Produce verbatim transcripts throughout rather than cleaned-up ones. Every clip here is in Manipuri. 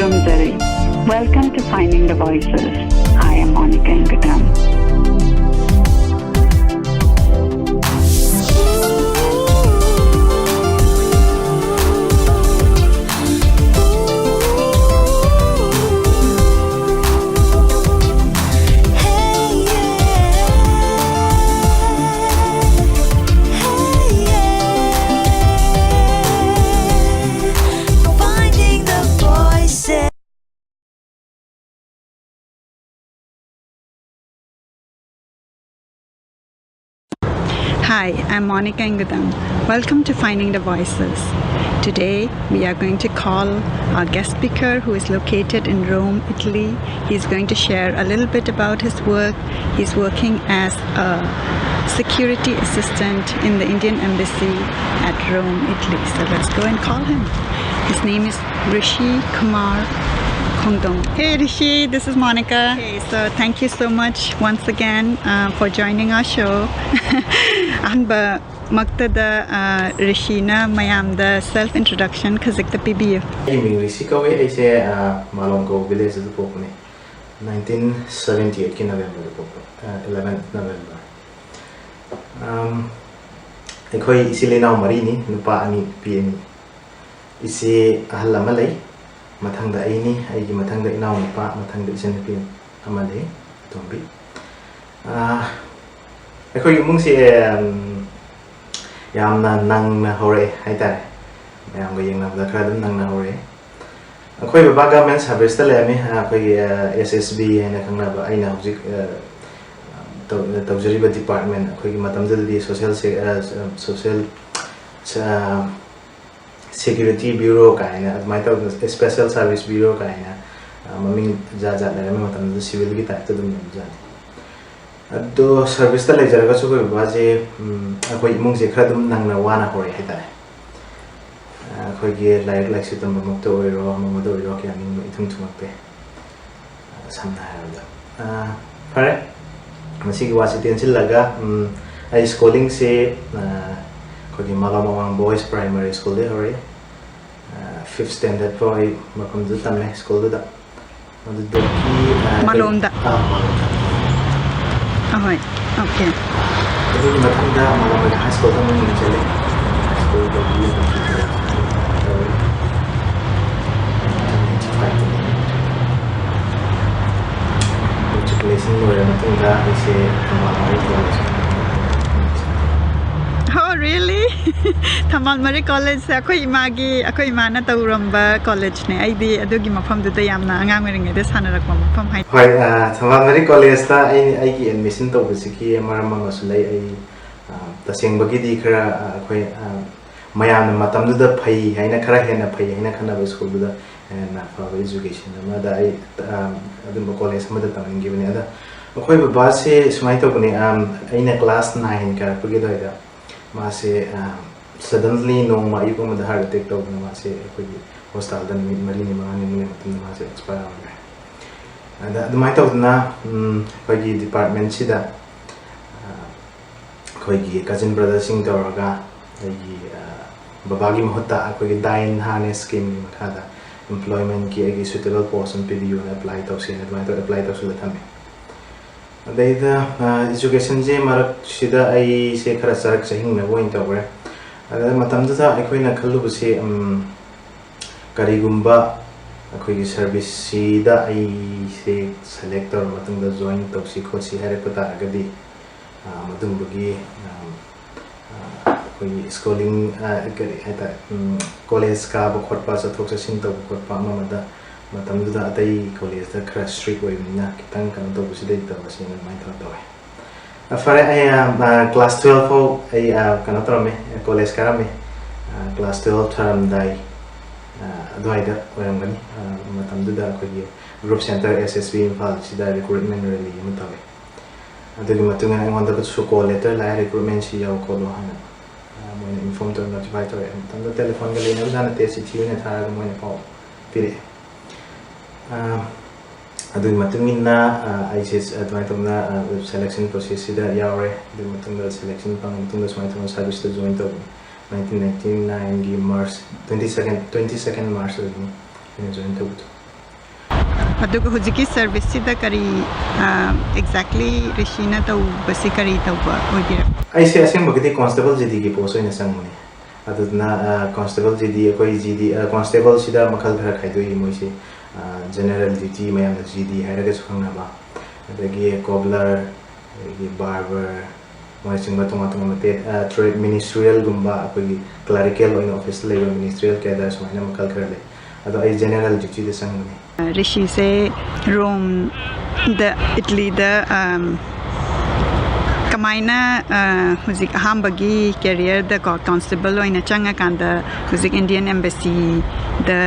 Welcome to Finding the Voices. I am Monica Ingadam. Hi, I'm Monica Ingadam. Welcome to Finding the Voices. Today, we are going to call our guest speaker, who is located in Rome, Italy. He's going to share a little bit about his work. He's working as a security assistant in the Indian embassy at Rome, Italy. So let's go and call him. His name is Rishi Kumar Khongdong. Hey Rishi, this is Monica. Hey, so thank you so much once again uh, for joining our show. ꯑꯍꯥꯟꯕ ꯃꯛꯇꯗ ꯔꯤꯁꯤꯅ ꯃꯌꯥꯝꯗ self introduction ꯈꯖꯤꯛꯇ ꯄꯤꯕꯤꯌꯨ꯫ ꯑꯩ ꯃꯤꯡ ꯔꯤꯁꯤ ꯀꯧꯏ꯫ ꯑꯩꯁꯦ ꯃꯥꯂꯣꯝ ꯀꯧꯕ ꯚꯤꯂꯦꯖꯇ ꯄꯣꯛꯄꯅꯤ꯫ ꯅꯥꯏꯟꯇꯤꯟ ꯁꯕꯦꯟꯇꯤ ꯑꯩꯠꯀꯤ ꯅꯕꯦꯝꯕꯔꯗ ꯄꯣꯛꯄ, ꯏꯂꯦꯚꯦꯟ ꯅꯕꯦꯝꯕꯔ꯫ ꯑꯩꯈꯣꯏ ꯏꯆꯤꯜ ꯏꯅꯥꯎ ꯃꯔꯤꯅꯤ, ꯅꯨꯄꯥ ꯑꯅꯤ, ꯅꯨꯄꯤ ꯑꯅꯤ꯫ ꯏꯆꯦ ꯑꯍꯜ ꯑꯃ ꯂꯩ, ꯃꯊꯪꯗ ꯑꯩꯅꯤ, ꯑꯩꯒꯤ ꯃꯊꯪꯗ ꯏꯅꯥꯎꯅꯨꯄꯥ, ꯃꯊꯪꯗ ꯏꯆꯟꯅꯨꯄꯤ ꯑꯃ ꯂꯩ, ꯑꯇꯣꯝꯕꯤ꯫ ꯑꯩꯈꯣꯏ ꯏꯃꯨꯡꯁꯦ ꯌꯥꯝꯅ ꯅꯪꯅ ꯍꯧꯔꯛꯑꯦ ꯍꯥꯏꯇꯥꯔꯦ꯫ ꯃꯌꯥꯝꯒ ꯌꯦꯡꯅꯕꯗ ꯈꯔ ꯑꯗꯨꯝ ꯅꯪꯅ ꯍꯧꯔꯛꯑꯦ꯫ ꯑꯩꯈꯣꯏ ꯕꯕꯥ ꯒꯚꯔꯟꯃꯦꯟ ꯁꯥꯔꯚꯤꯁꯇ ꯂꯩꯔꯝꯃꯤ꯫ ꯑꯩꯈꯣꯏꯒꯤ ꯑꯦꯁ ꯑꯦꯁ ꯕꯤ ꯍꯥꯏꯅ ꯈꯪꯅꯕ, ꯑꯩꯅ ꯍꯧꯖꯤꯛ ꯇꯧꯖꯔꯤꯕ ꯗꯤꯄꯥꯔꯠꯃꯦꯟ, ꯑꯩꯈꯣꯏꯒꯤ ꯃꯇꯝꯗꯨꯗꯗꯤ ꯁꯣꯁꯦꯜ ꯁꯣꯁꯦꯜ ꯁꯦꯀ꯭ꯌꯨꯔꯤꯇꯤ ꯕ꯭ꯌꯨꯔꯣ ꯀꯥꯏꯅ ꯑꯗꯨꯃꯥꯏꯅ ꯇꯧꯗꯅ, ꯁ꯭ꯄꯦꯁꯦꯜ ꯁꯥꯔꯚꯤꯁ ꯕ꯭ꯌꯨꯔꯣ ꯀꯥꯏꯅ ꯃꯃꯤꯡ ꯖꯥꯠ ꯖꯥꯠ ꯂꯩꯔꯝꯃꯤ꯫ ꯃꯇꯝꯗꯨꯗ ꯁꯤꯚꯤꯜꯒꯤ ꯇꯥꯏꯞꯇ ꯑꯗꯨꯝ ꯂꯩꯕꯖꯥꯠꯅꯤ꯫ ꯑꯗꯣ ꯁꯥꯔꯚꯤꯁꯇ ꯂꯩꯖꯔꯒꯁꯨ ꯑꯩꯈꯣꯏ ꯕꯕꯥꯁꯦ ꯑꯩꯈꯣꯏ ꯏꯃꯨꯡꯁꯦ ꯈꯔ ꯑꯗꯨꯝ ꯅꯪꯅ ꯋꯥꯅ ꯍꯧꯔꯛꯑꯦ ꯍꯥꯏꯇꯥꯔꯦ꯫ ꯑꯩꯈꯣꯏꯒꯤ ꯂꯥꯏꯔꯤꯛ ꯂꯥꯏꯁꯨ ꯇꯝꯕꯃꯛꯇ ꯑꯣꯏꯔꯣ, ꯑꯃꯃꯗ ꯑꯣꯏꯔꯣ, ꯀꯌꯥ ꯅꯤꯡꯕ ꯏꯊꯨꯡ ꯊꯨꯡꯉꯛꯇꯦ꯫ ꯁꯝꯅ ꯍꯥꯏꯔꯕꯗ, ꯐꯔꯦ, ꯃꯁꯤꯒꯤ ꯋꯥꯁꯤ ꯇꯦꯟꯁꯤꯜꯂꯒ, ꯑꯩ ꯁ꯭ꯀꯨꯂꯤꯡꯁꯤ ꯑꯩꯈꯣꯏꯒꯤ ꯃꯥꯂꯣꯝ ꯑꯋꯥꯡ ꯕꯣꯏꯁ ꯄ꯭ꯔꯥꯏꯃꯥꯔꯤ ꯁ꯭ꯀꯨꯜꯗꯒꯤ ꯍꯧꯔꯛꯏ꯫ ꯐꯤꯐ ꯁ꯭ꯇꯦꯟꯗꯔꯗ ꯐꯥꯎ ꯑꯩ ꯃꯐꯝꯗꯨꯗ ꯇꯝꯃꯦ, ꯁ꯭ꯀꯨꯜꯗꯨꯗ꯫ ꯑꯗꯨꯗꯒꯤ ꯑ, ꯃꯥꯂꯣꯝꯗ? ꯑꯥ, ꯃꯥꯂꯣꯝꯗ꯫ ꯑꯍꯣꯏ꯫ ꯑꯣꯀꯦ꯫ ꯑꯗꯨꯒꯤ ꯃꯊꯪꯗ ꯃꯥꯂꯣꯝꯗ ꯍꯥꯏ ꯁ꯭ꯀꯨꯜꯗ ꯑꯃꯨꯛ ꯃꯤꯡ ꯆꯜꯂꯦ꯫ ꯍꯥꯏ ꯁ꯭ꯀꯨꯜꯗꯒꯤ ꯑꯗꯨꯝ ꯇꯧꯔꯦ꯫ ꯃꯦꯇ꯭ꯔꯤꯀꯨꯂꯦꯁꯟ ꯂꯣꯏꯔ ꯃꯇꯨꯡꯗ ꯑꯩꯁꯦ ꯊꯝꯕꯥꯜ ꯃꯔꯤ ꯀꯣꯂꯦꯖ Oh, really? ꯊꯝꯕꯥꯜ ꯃꯔꯤ ꯀꯣꯂꯦꯖꯁꯦ ꯑꯩꯈꯣꯏ ꯏꯃꯥꯒꯤ, ꯑꯩꯈꯣꯏ ꯏꯃꯥꯅ ꯇꯧꯔꯝꯕ ꯀꯣꯂꯦꯖꯅꯦ꯫ ꯑꯩꯗꯤ ꯑꯗꯨꯒꯤ ꯃꯐꯝꯗꯨꯗ ꯌꯥꯝꯅ ꯑꯉꯥꯡ ꯑꯣꯏꯔꯤꯉꯩꯗ ꯁꯥꯟꯅꯔꯛꯄ ꯃꯐꯝ ꯍꯥꯏ꯫ ꯍꯣꯏ, ꯑ, ꯊꯝꯕꯥꯜ ꯃꯔꯤ ꯀꯣꯂꯦꯖꯇ ꯑꯩ, ꯑꯩꯒꯤ ꯑꯦꯗꯃꯤꯁꯟ ꯇꯧꯕꯁꯤꯒꯤ ꯃꯔꯝ ꯑꯃꯁꯨ ꯂꯩ꯫ ꯑꯩ, ꯑ, ꯇꯁꯦꯡꯕꯒꯤꯗꯤ ꯈꯔ, ꯑ, ꯑꯩꯈꯣꯏ, ꯑ, ꯃꯌꯥꯝꯅ ꯃꯇꯝꯗꯨꯗ ꯐꯩ ꯍꯥꯏꯅ, ꯈꯔ ꯍꯦꯟꯅ ꯐꯩ ꯍꯥꯏꯅ ꯈꯟꯅꯕ ꯁ꯭ꯀꯨꯜꯗꯨꯗ ꯍꯦꯟꯅ ꯐꯕ ꯏꯖꯨꯀꯦꯁꯟ ꯑꯃꯗ ꯑꯩ, ꯑ, ꯑꯗꯨꯝꯕ ꯀꯣꯂꯦꯖ ꯑꯃꯗ ꯇꯝꯍꯟꯈꯤꯕꯅꯤ꯫ ꯑꯗ ꯑꯩꯈꯣꯏ ꯕꯕꯥꯁꯦ ꯁꯨꯃꯥꯏꯅ ꯇꯧꯕꯅꯤ, ꯑ, ꯑꯩꯅ ꯀ꯭ꯂꯥꯁ ꯅꯥꯏꯟ ꯀꯥꯔꯛꯄꯒꯤ ꯑꯗꯨꯋꯥꯏꯗ ꯃꯥꯁꯦ, ꯑ, ꯁꯗꯟꯂꯤ ꯅꯣꯡꯃ ꯑꯌꯨꯛ ꯑꯃꯗ ꯍꯥꯔꯠ ꯑꯦꯇꯦꯛ ꯇꯧꯗꯅ ꯃꯥꯁꯦ ꯑꯩꯈꯣꯏꯒꯤ ꯍꯣꯁꯄꯤꯇꯥꯜꯗ ꯅꯨꯃꯤꯠ ꯃꯔꯤꯅꯤ ꯃꯉꯥꯅꯤ ꯑꯃꯨꯛ ꯂꯩꯔ ꯃꯇꯨꯡꯗ ꯃꯥꯁꯦ ꯑꯦꯛꯁꯄꯥꯌꯔ ꯑꯣꯏꯈ꯭ꯔꯦ꯫ ꯑꯗ ꯑꯗꯨꯃꯥꯏꯅ ꯇꯧꯗꯅ, ꯎꯝ, ꯑꯩꯈꯣꯏꯒꯤ ꯗꯤꯄꯥꯔꯠꯃꯦꯟꯁꯤꯗ, ꯑ, ꯑꯩꯈꯣꯏꯒꯤ ꯀꯖꯤꯟ ꯕ꯭ꯔꯗꯔꯁꯤꯡ ꯇꯧꯔꯒ ꯑꯩꯒꯤ, ꯑ, ꯕꯕꯥꯒꯤ ꯃꯍꯨꯠꯇ ꯑꯩꯈꯣꯏꯒꯤ ꯗꯥꯏꯟ ꯍꯥꯔꯅꯦꯁ ꯁ꯭ꯀꯤꯝꯒꯤ ꯃꯈꯥꯗ ꯑꯦꯝꯄ꯭ꯂꯣꯏꯃꯦꯟꯒꯤ ꯑꯩꯒꯤ ꯁꯨꯇꯦꯕꯜ ꯄꯣꯁ ꯑꯃ ꯄꯤꯕꯤꯌꯨꯅ ꯑꯦꯄ꯭ꯂꯥꯏ ꯇꯧꯁꯦꯅ ꯑꯗꯨꯃꯥꯏꯅ ꯇꯧꯔ ꯑꯦꯄ꯭ꯂꯥꯏ ꯇꯧꯁꯤꯜꯂ ꯊꯝꯃꯦ꯫ ꯑꯗꯩꯗ, ꯑ, ꯏꯖꯨꯀꯦꯁꯟꯁꯦ ꯃꯔꯛꯁꯤꯗ ꯑꯩꯁꯦ ꯈꯔ ꯆꯔꯛ ꯆꯍꯤꯡꯅꯕ ꯑꯣꯏꯅ ꯇꯧꯈ꯭ꯔꯦ꯫ ꯑꯗ ꯃꯇꯝꯗꯨꯗ ꯑꯩꯈꯣꯏꯅ ꯈꯜꯂꯨꯕꯁꯦ, ꯎꯝ, ꯀꯔꯤꯒꯨꯝꯕ ꯑꯩꯈꯣꯏꯒꯤ ꯁꯔꯚꯤꯁꯁꯤꯗ ꯑꯩꯁꯦ ꯁꯦꯂꯦꯛ ꯇꯧꯔ ꯃꯇꯨꯡꯗ ꯖꯣꯏꯟ ꯇꯧꯁꯤ ꯈꯣꯠꯁꯤ ꯍꯥꯏꯔꯛꯄ ꯇꯥꯔꯒꯗꯤ, ꯑ, ꯃꯗꯨꯝꯕꯒꯤ, ꯑ, ꯑ, ꯑꯩꯈꯣꯏꯒꯤ ꯁ꯭ꯀꯨꯂꯤꯡ, ꯑ, ꯀꯔꯤ ꯍꯥꯏꯇꯥꯔꯦ, ꯎꯝ, ꯀꯣꯂꯦꯖ ꯀꯥꯕ ꯈꯣꯠꯄ, ꯆꯠꯊꯣꯛ ꯆꯠꯁꯤꯟ ꯇꯧꯕ ꯈꯣꯠꯄ ꯑꯃ ꯑꯃꯗ ꯃꯇꯝꯗꯨꯗ ꯑꯇꯩ ꯀꯣꯂꯦꯖꯇ ꯈꯔ ꯁ꯭ꯇ꯭ꯔꯤꯛ ꯑꯣꯏꯕꯅꯤꯅ ꯈꯤꯇꯪ ꯀꯩꯅꯣ ꯇꯧꯕꯁꯤꯗ ꯇꯧꯔꯁꯦꯅ ꯑꯗꯨꯃꯥꯏꯅ ꯇꯧꯔ ꯇꯧꯋꯦ꯫ ꯑ, ꯐꯔꯦ, ꯑꯩ, ꯑ, ꯑ, ꯀ꯭ꯂꯥꯁ ꯇꯨꯋꯦꯜꯐ ꯐꯥꯎ ꯑꯩ, ꯑ, ꯀꯩꯅꯣ ꯇꯧꯔꯝꯃꯦ, ꯀꯣꯂꯦꯖ ꯀꯥꯔꯝꯃꯦ꯫ ꯑ, ꯀ꯭ꯂꯥꯁ ꯇꯨꯋꯦꯜꯐ ꯊꯥꯔꯝꯗꯥꯏ, ꯑ, ꯑꯗꯨꯋꯥꯏꯗ ꯑꯣꯏꯔꯝꯒꯅꯤ꯫ ꯑ, ꯃꯇꯝꯗꯨꯗ ꯑꯩꯈꯣꯏꯒꯤ ꯒ꯭ꯔꯨꯞ ꯁꯦꯟꯇꯔ ꯑꯦꯁ ꯑꯦꯁ ꯕꯤ ꯏꯝꯐꯥꯜꯁꯤꯗ ꯔꯤꯀ꯭ꯔꯨꯠꯃꯦꯟ ꯔꯦꯂꯤ ꯑꯃ ꯇꯧꯋꯦ꯫ ꯑꯗꯨꯒꯤ ꯃꯇꯨꯡ ꯏꯟꯅ ꯑꯩꯉꯣꯟꯗꯁꯨ ꯀꯣꯜ ꯂꯦꯇꯔ ꯂꯥꯛꯑꯦ, "ꯔꯤꯀ꯭ꯔꯨꯠꯃꯦꯟꯁꯤ ꯌꯥꯎ ꯈꯣꯠꯂꯣ" ꯍꯥꯏꯅ, ꯑ, ꯃꯣꯏꯅ ꯏꯟꯐꯣꯔꯝ ꯇꯧꯔ, ꯅꯣꯇꯤꯐꯥꯏ ꯇꯧꯔꯛꯑꯦ꯫ ꯃꯇꯝꯗꯨꯗ ꯇꯦꯂꯤꯐꯣꯟꯒ ꯂꯩꯅꯕꯖꯥꯠ ꯅꯠꯇꯦ, ꯆꯤꯊꯤ ꯑꯣꯏꯅ ꯊꯥꯔꯒ ꯃꯣꯏꯅ ꯄꯥꯎ ꯄꯤꯔꯛꯑꯦ꯫ ꯑ, ꯑꯗꯨꯒꯤ ꯃꯇꯨꯡ ꯏꯟꯅ, ꯑ, ꯑꯩꯁꯦ ꯑꯗꯨꯃꯥꯏꯅ ꯇꯧꯗꯅ, ꯑ, ꯁꯦꯂꯦꯛꯁꯟ ꯄ꯭ꯔꯣꯁꯦꯁꯁꯤꯗ ꯌꯥꯎꯔꯦ꯫ ꯑꯗꯨꯒꯤ ꯃꯇꯨꯡꯗ ꯁꯦꯂꯦꯛꯁꯟ ꯐꯪꯉ ꯃꯇꯨꯡꯗ ꯁꯨꯃꯥꯏꯅ ꯇꯧꯗꯅ ꯁꯥꯔꯚꯤꯁꯇ ꯖꯣꯏꯟ ꯇꯧꯕꯅꯤ꯫ ꯅꯥꯏꯟꯇꯤꯟ ꯅꯥꯏꯟꯇꯤ ꯅꯥꯏꯟꯒꯤ ꯃꯥꯔꯆ ꯇ꯭ꯋꯦꯟꯇꯤ ꯁꯦꯀꯦꯟ ꯇ꯭ꯋꯦꯟꯇꯤ ꯁꯦꯀꯦꯟ ꯃꯥꯔꯆ ꯑꯣꯏꯒꯅꯤ ꯑꯩꯅ ꯖꯣꯏꯟ ꯇꯧꯕꯗꯣ꯫ ꯑꯗꯨꯒ ꯍꯧꯖꯤꯛꯀꯤ ꯁꯔꯚꯤꯁꯁꯤꯗ ꯀꯔꯤ ꯑꯦꯛꯖꯦꯛꯂꯤ ꯔꯤꯁꯤꯅ ꯇꯧꯕꯁꯤ ꯀꯔꯤ ꯇꯧꯕ ꯑꯣꯏꯕꯤꯔꯕ? ꯑꯩꯁꯦ ꯑꯁꯦꯡꯕꯒꯤꯗꯤ ꯀꯣꯟꯁꯇꯦꯕꯜ ꯖꯤ ꯗꯤꯒꯤ ꯄꯣꯁ ꯑꯣꯏꯅ ꯆꯪꯕꯅꯦ꯫ ꯑꯗꯨꯗꯨꯅ ꯀꯣꯟꯁꯇꯦꯕꯜ ꯖꯤ ꯗꯤ, ꯑꯩꯈꯣꯏ ꯖꯤ ꯗꯤ ꯀꯣꯟꯁꯇꯦꯕꯜꯁꯤꯗ ꯃꯈꯜ ꯈꯔ ꯈꯥꯏꯗꯣꯛꯏ ꯃꯣꯏꯁꯦ꯫ ꯖꯦꯅꯔꯦꯜ ꯗ꯭ꯌꯨꯇꯤ, ꯃꯌꯥꯝꯅ ꯖꯤ ꯗꯤ ꯍꯥꯏꯔꯒꯁꯨ ꯈꯪꯅꯕ, ꯑꯗꯒꯤ ꯀꯣꯕꯂꯔ, ꯑꯗꯒꯤ ꯕꯥꯔꯕꯔ, ꯃꯣꯏꯅꯆꯤꯡꯕ ꯇꯣꯉꯥꯟ ꯇꯣꯉꯥꯟꯕ ꯇ꯭ꯔꯦꯠ, ꯃꯤꯅꯤꯁꯇ꯭ꯔꯤꯌꯦꯜꯒꯨꯝꯕ, ꯑꯩꯈꯣꯏꯒꯤ ꯀ꯭ꯂꯔꯤꯀꯦꯜ ꯑꯣꯏꯅ ꯑꯣꯐꯤꯁꯇ ꯂꯩꯕ ꯃꯤꯅꯤꯁꯇ꯭ꯔꯤꯌꯦꯜ ꯀꯦꯗꯔ, ꯁꯨꯃꯥꯏꯅ ꯃꯈꯜ ꯈꯔ ꯂꯩ꯫ ꯑꯗꯣ ꯑꯩ ꯖꯦꯅꯔꯦꯜ ꯗ꯭ꯌꯨꯇꯤꯗ ꯆꯪꯕꯅꯦ꯫ ꯔꯤꯁꯤꯁꯦ ꯔꯣꯝꯗ, ꯏꯠꯂꯤꯗ, ꯑꯝ, ꯀꯃꯥꯏꯅ, ꯑ, ꯍꯧꯖꯤꯛ ꯑꯍꯥꯟꯕꯒꯤ ꯀꯦꯔꯤꯌꯔꯗꯀꯣ ꯀꯣꯟꯁꯇꯦꯕꯜ ꯑꯣꯏꯅ ꯆꯪꯉꯀꯥꯟꯗ ꯍꯧꯖꯤꯛ ꯏꯟꯗꯤꯌꯟ ꯑꯦꯝꯕꯦꯁꯤꯗ